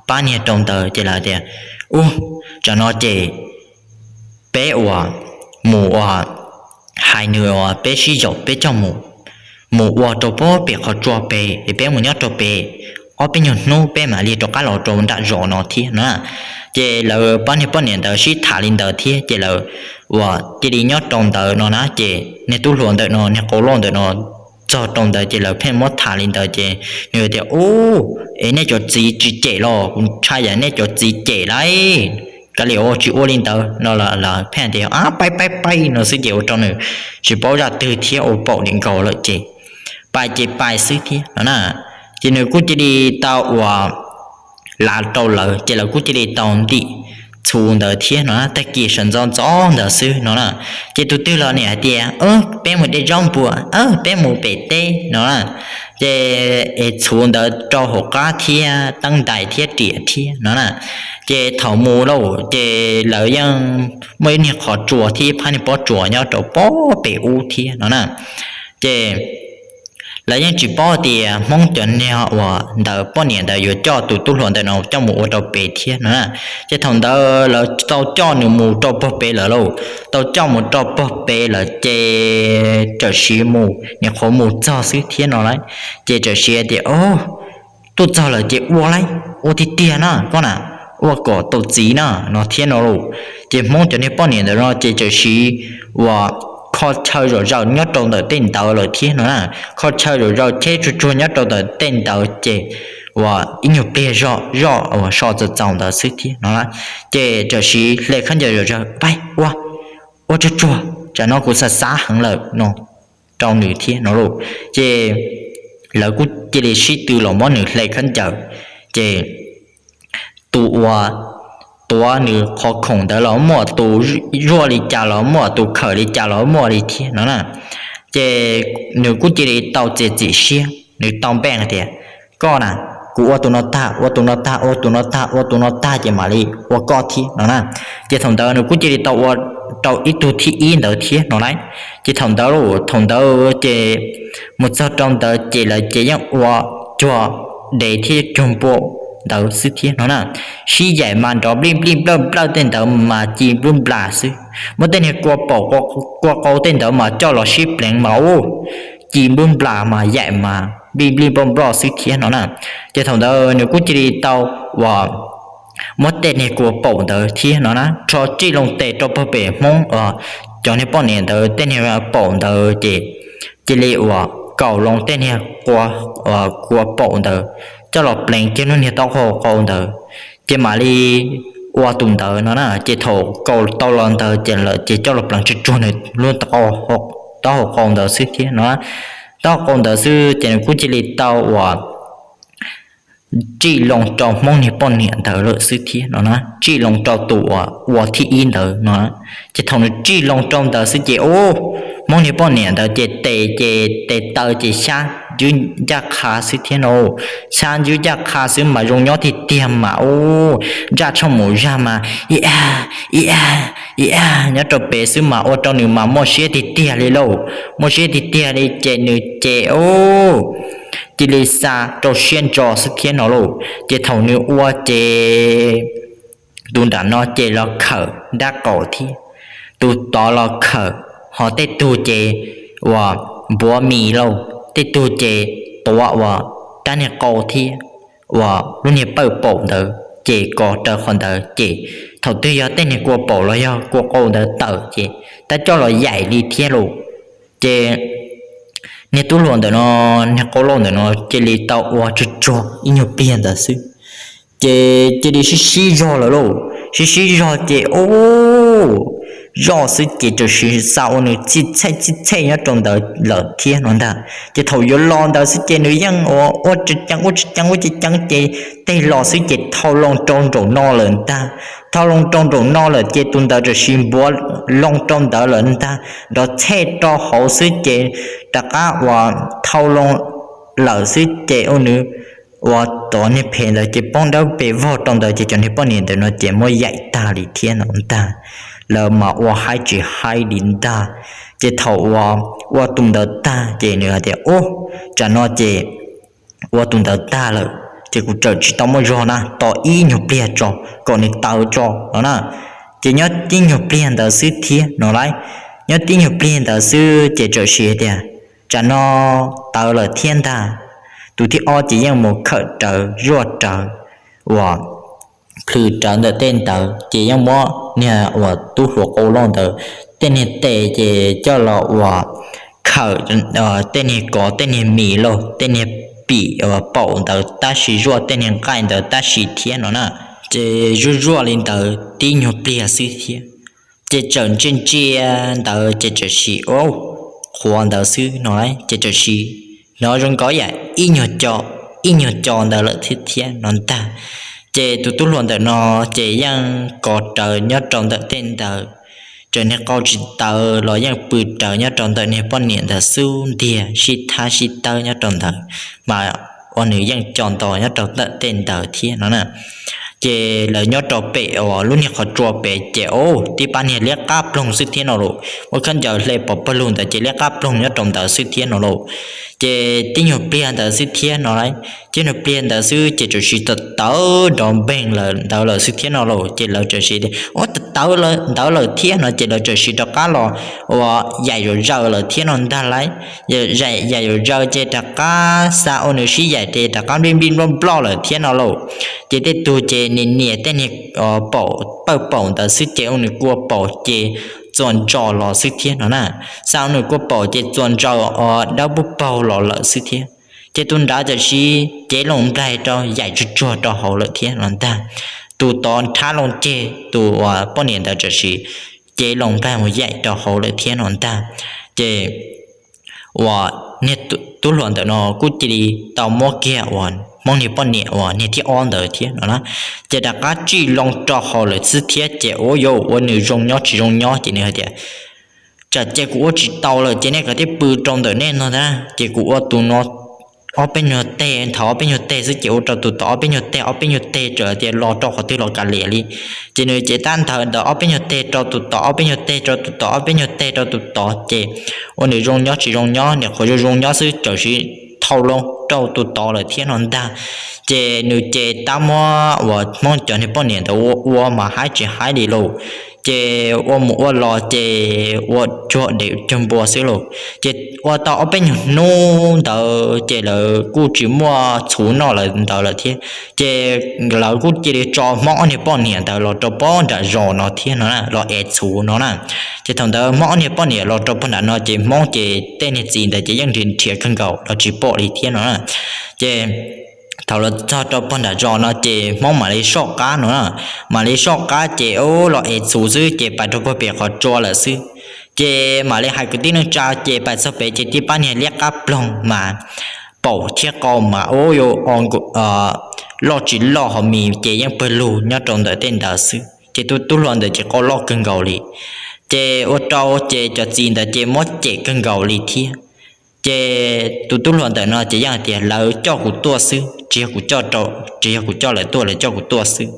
pab niag rau ntawd ces lawv tias, Ub, tsam no ces peb uas mus ua hais nws uas peb sib yaum peb coj mus, mus ua rau pem qhov tsua pem es peb mus nyob rau pem ob peb nyuag hnub peb mam li rov qab los rau nram zos no thiab no na. Ces lawv pab niag poj niam ntawd sib tham li ntawd thiab ces lawv uas cia li nyob rau ntawd no na. Ces niag tub hluas ntawm no niag qau loj ntawm no txog rau ntawd ces lawv pheej muab tham li ntawd ces nws tias, Ub, es nej cov txiv tsis cem los? Kuv ntshai yam nej cov txiv cem lauj, kav liam ua tsis ua li ntawd no. Lawv pheej tias, Ab, paib paib paib no xwb ces ua rau nws tsis paub zaj twg thiab ua paum li nkaus lawm ces pais ces pais xwb thiab no na. Ces nws kuj cia li tau uas lav rau lawv ces lawv kuj cia li tau ntim txhuv ntawd thiab no na. Tag kis sawv ntxov ntxov ntawd xwb no na, ces tus twg los niam hais tias, Peb mus de zaub npua, peb mus pem teb no na. Ces es txhuv ntawd rau hauv qab thiab teeb ntais thiab riam thiab no na. Ces thaum mus lauj ces lawv yeej muaj ib niag qhov tsua thiab ib phab niag pob tsuas nyob rau pem ub thiab no na. Ces lawv yeej tsis paub tias Hmoob cov niag uas ntawd poj niam ntawd yuav coj tus tub hluas ntawm no coj mus ua rau pem thiab no na. Ces thaum ntawd lawv tau coj nws mus rau pem lawm lauj, tau coj mus rau pem lawm ces txawm siv mus, nyuam qhuav mus txog xwb thiab no lauj. Ces txawm siv tias, Tuaj txog lawm ces ua lauj, ua tiag tiag na koj na, ua kom tau txiv na no thiab no lauj. Ces Hmoob cov niag poj niam ntawd no ces txawm siv uas kho chaw zom zaws nyob rau ntawm tej ntawd lawm thiab no na. Kho chaw zom zaws cheb tsuag tsuag nyob rau ntawm tej ntawd ces uas ib nyuag pliag zoj zoj uas so txaus txaus ntawd xwb thiab no na. Ces txawm siv hle khaub ncaws zom zaws, Pab ua, ua tsuag tsuag, tsam no kuv xav xav heev lawm no rau nws thiab no lauj. Ces lawv kuj cia li sib tw los muab nws hle khaub ncaws, ces tus uas tuav nws qhov khoom ntawd los muaj, tus zuaj li cas los muaj, tus khawm li cas los muaj li thiab no na. Ces nws kuj cia li tau txiav txim siab, nws tau npaj tias, Koj na, kuv ua tus no tag, ua tus no tag, ua tus no tag, ua tus no tag ces mam li ua koj thiab no na. Ces thaum ntawd nws kuj cia li tau ua rau ib tug thib ib ntawd thiab no lauj. Ces thaum ntawd, thaum ntawd ces mus txog rau ntawd ces lawv ces yeej ua cuag dev thiab cuag npua ntawd xwb thiab no na. Sib yaim mas nrov nplij nplij nplawj nplawj tej ntawd mas ci nplub nplas xwb. Muab tej niag kua paum kua qau tej ntawd mas coj los sib pleev mas ub, ci nplub nplas mas yaim mas nplij nplij nploj nploj xwb thiab no na. Ces thaum ntawd nws kuj cia li tau uas muab tej niag kua paum ntawd thiab no na rho tsij loo tes rau pem Hmoob uas cov niag poj niam ntawd tej niag paum ntawd ces cia li uas kaum loo tej niag kua paum ntawd coj los pleev kiag lub niag taub hau qau ntawd, ces mam li ua tus ntawd no na. Ces thaum kaum tau los ntawd ces lawv ces coj los pleev tsuag tsuag nws lub taub hau qau ntawd xwb thiab no. Taub hau qau ntawd xwb ces nws kuj cia li tau uas tsij loo rau Hmoob niag poj niam ntawd lawm xwb thiab no na, tsij loo rau tus uas ua thib ib ntawd no. Ces thaum nws tsij loo rau ntawd xwb ces ub, Hmoob niag poj niam ntawd ces tes ces tes taw ces xyab ncwb ncaj qha xwb thiab no. Xyab ncwb ncaj qha xwb mas zoo nyob tiag tiag mas ub, ntsaj tshoj mus zaj mas ib a, ib a, ib a nyob rau pem xwb mas ua rau nws mas muaj siab tiag tiag li lauj. Muaj siab tiag tiag li ces nws ces ub, cia li xa rau siab ntso xwb thiab no lauj. Ces thaum nws ua ces tus nram no ces los khawm nrab qaum thiab, tus tod los khawm, ho tej tug ces uas npuav mis lauj, tej tug ces tuav uas rab niag qau thiab uas lub niag pawj paum ntawd ces kos raws qhov ntawd ces thaum twg yog tej niag kua paum los yog kua qau ntawd tawm ces tab coj los yaim li thiab lauj. Ces niag tub hluas ntawm no, niag qau lauj ntawm no cia li tau ua tsuag tsuag ib nyuag pliag ntawd xwb, ces cia li sib sib zog lawm lauj. Sib sib zog ces ub, zoj xwb ces tam sim xa ua nws txhij txhej txhij txhej nyob rau ntawd lawm thiab no ntag. Ces thaum yuav los ntawd xwb ces nws yeej ua tsa ceeb ua tsa ceeb ua tsa ceeb ces teg los xwb ces thau loo rau nraum no lawm ntag. Thau loo rau nraum no lawm ces tus ntawd tam sim npuav loo rau ntawd lawm ntag, nrov txhej rau hauv xwb ces rov qab uas thau loo lawm xwb ces ua nws uas tov niag phem ntawd ces poob dawb pes vog rau ntawd ces cov niag poj niam ntawm no ces muab yaim tag li thiab no ntag. Lawv mas ua haib tsis haib li ntag. Ces thaum uas ua tus ntawd tag ces nws hais tias, Ub, tsam no ces ua tus ntawd tag lawm ces kuv txawm tsis tau muaj zog na, tos ib nyuag pliag tso kom nws tawv tso no na. Ces nyob tib nyuag pliag ntawd xwb thiab no lawm. Nyob tib nyuag pliag ntawd xwb ces tam sim tias, Tsam no tawv lawm thiab ntag. Tus thib ob ces yeej mus khawm rawv zuaj rawv uas plhws rawv ntawm tej ntawd ces yeej muab niag uas tub hluas qau loj ntawd tej niag tes ces coj los uas khawm tej niag kov tej niag mis lauj, tej niag pim uas paum ntawd tab sis zuaj tej niag nqaij ntawd tab sis thiab no na. Ces zuaj zuaj li ntawd tib nyuag pliag xwb thiab ces txawm ntsia ntsia ntawd ces tam sim ua qhuav ntawd xwb no lawm ces tam sim hnov zoo nkaus yam ib nyuag co, ib nyuag co ntawd lawm thiab thiab no ntag. Ces tus tub hluas ntawm no ces yeej kov rawv nyob rau ntawm tej ntawd, raws niag qau tsis tawv los yeej pw rawv nyob rau ntawm niag poj niam ntawd xub ntiag sib thab sib tawb nyob rau ntawd, mas ua nws yeej co nto nyob rau ntawm tej ntawd thiab no na. Ces lawv nyob rau pem uas lub niag qhov tsua pem ces ub tib pab niag liab qab ploog xwb thiab no lauj, ua khaub ncaws hle pov pawg lug ntawd ces liab qab ploog nyob rau ntawd xwb thiab no lauj. Ces tib nyuag pliag ntawd xwb thiab no lawm, tib nyuag pliag ntawd xwb ces tam sim tawv tawv nrov npeeg lawm ntawd lawm xwb thiab no lauj. Ces lawv tam sim tias, Ub, tawv tawv ntawd lawm thiab no ces lawv tam sim rov qab los uas yaim zom zaws lawm thiab no ntag lauj. Yaim zom zaws ces rov qab xa ua nws sib yaim ces rov qab nplij nplij nploj nploj lawm thiab no lauj. Ces tej tug ces nias nias tej niag paum pawg paum ntawd xwb ces ua nws kua paum ces txuas ntsos los xwb thiab no na. Xa ua nws kua paum ces txuas ntsos uas dawb paug paug los lawm xwb thiab. Ces tus nrad tam sim cev loo nplaig rau yaim tsuag tsuag rau hauv lawm thiab no ntag. Tus tod nrhab loo ceg, tus uas poj niam ntawd tam sim cev loo nplaig mus yaim rau hauv lawm thiab no ntag. Ces uas niag tub hluas ntawm no kuj cia li tau muab kiag uas Hmoob niag poj niam uas niag thib ob ntawd thiab no na. Ces rov qab tsij loo rau hauv lawm xwb thiab ces ua yuav ua nws zoo nyob tsis zoo nyob ces nws hais tias, Tsam ces kuv ua tsis tau lawm ces nej kav tsij pw rau ntawm nej no na, ces kuv ua tus no ob peb nyuag teg, nthav ob peb nyuag teg xwb ces ua rau tus tod ob peb nyuag teg, ob peb nyuag teg txawm tias los rau qhov twg los kav liam li. Ces nws ces tab ntawd ntawm ob peb nyuag teg rau tus tod, ob peb nyuag teg rau tus tod, ob peb nyuag teg rau tus tod ces ua nws zoo nyob tsis zoo nyob, nyuam qhuav zoo zoo nyob xwb tam sim thau loo rau tus tod lawm thiab no ntag. Ces nws ces tab muab uas Hmoob cov niag poj niam ntawd ua ua mas haib tsis haib li lauj. Ces ua mus ua los ces ua cuag dev cuag npua xwb lauj. Ces ua tau ob peb nyuag hnub ntawd ces lawv kuj tsis muaj txhuv noj lawm ntawd lawm thiab. Ces lawv kuj cia li tso Hmoob ob niag poj niam ntawd los rau pem nram zos no thiab no na, los ev txhuv no na. Ces thaum ntawd Hmoob ob niag poj niam los rau pem nram no ces Hmoob ces tej niag txiv ntawd ces yeej nrhiav nrhiav kawg nkaus los tsis pom li thiab no na. Ces thaum los txog rau pem nram zos no ces Hmoob mam li soj qab no na, mam li soj qab ces ub los ev txhuv xwb ces pais rau pem qhov tsua lawm xwb. Ces mam li hais kwv tij neej tsa ces pais txog pem ces tib pab niag liab qab ploog mas paum thiab qau mas ub yuav loj tsis loj ho mis ces yeej pawg lug nyob rau ntawm tej ntawd xwb ces tus tub hluas ntawd ces qau loj kawg nkaus li. Ces ua rau ces cov txiv ntawd ces muab cem kawg nkaus li thiab. Ces tus tub hluas ntawm no ces yeej hais tias lawv coj kuv tuaj xwb, tsis yog kuv coj rau, tsis yog kuv coj lawv tuaj, lawv coj kuv tuaj xwb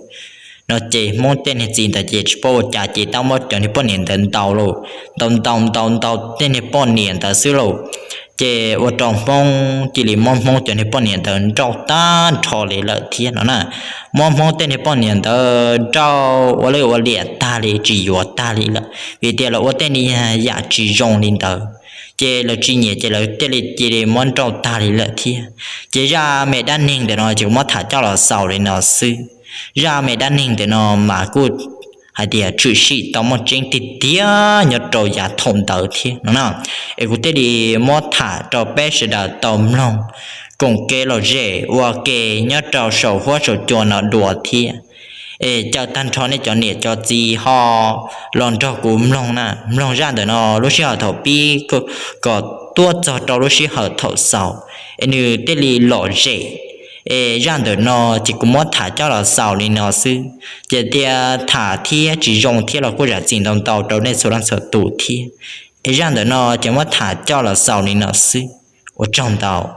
no. Ces Hmoob tej niag txiv ntawd ces tsis paub ua cas ces tab muab cov niag poj niam ntawd ntaus lauj, ntaus ntaus ntaus ntaus tej niag poj niam ntawd xwb lauj. Ces ua rau Hmoob cia li muab Hmoob cov niag poj niam ntawd nrauj tag nrho li lawm thiab no na. Muab Hmoob tej niag poj niam ntawd nrauj ua lwj ua liam tag li tsis yuav tag li lawm vim tias lawv ua tej niag yam tsis zoo li ntawd. Ces lawv tsis nyiam ces lawv thiaj li cia li muab nrauj tag li lawm thiab. Ces zaj me dab neeg ntawm no ces kuv muab tham coj los xaus li no xwb. Zaj me dab neeg ntawm no mas kuj hais tias tshwm sim tau muaj tseeb tiag tiag nyob rau yav thaum ntawd thiab no na. Es kuv thiaj li muab tham rau peb sawv daws tau mloog koom kev lom zem ua ke nyob rau saum huab saum cua no dua thiab. Es caw tag nrho nej cov niam cov txiv ho los nrog kuv mloog na, mloog zaj ntawm no lub sij hawm thaum pib kom tuaj txog rau lub sij hawm thaum xaus, es nws thiaj li lom zem. Es zaj ntawm no ces kuv muab tham coj los xaus li no xwb, ces tias tham thiab tsis zoo thiab los kuj zam txim ntau ntau rau nej txhua leej txhua tus thiab. Es zaj ntawm no ces muab tham coj los xaus li no xwb. Ua tsaug ntau.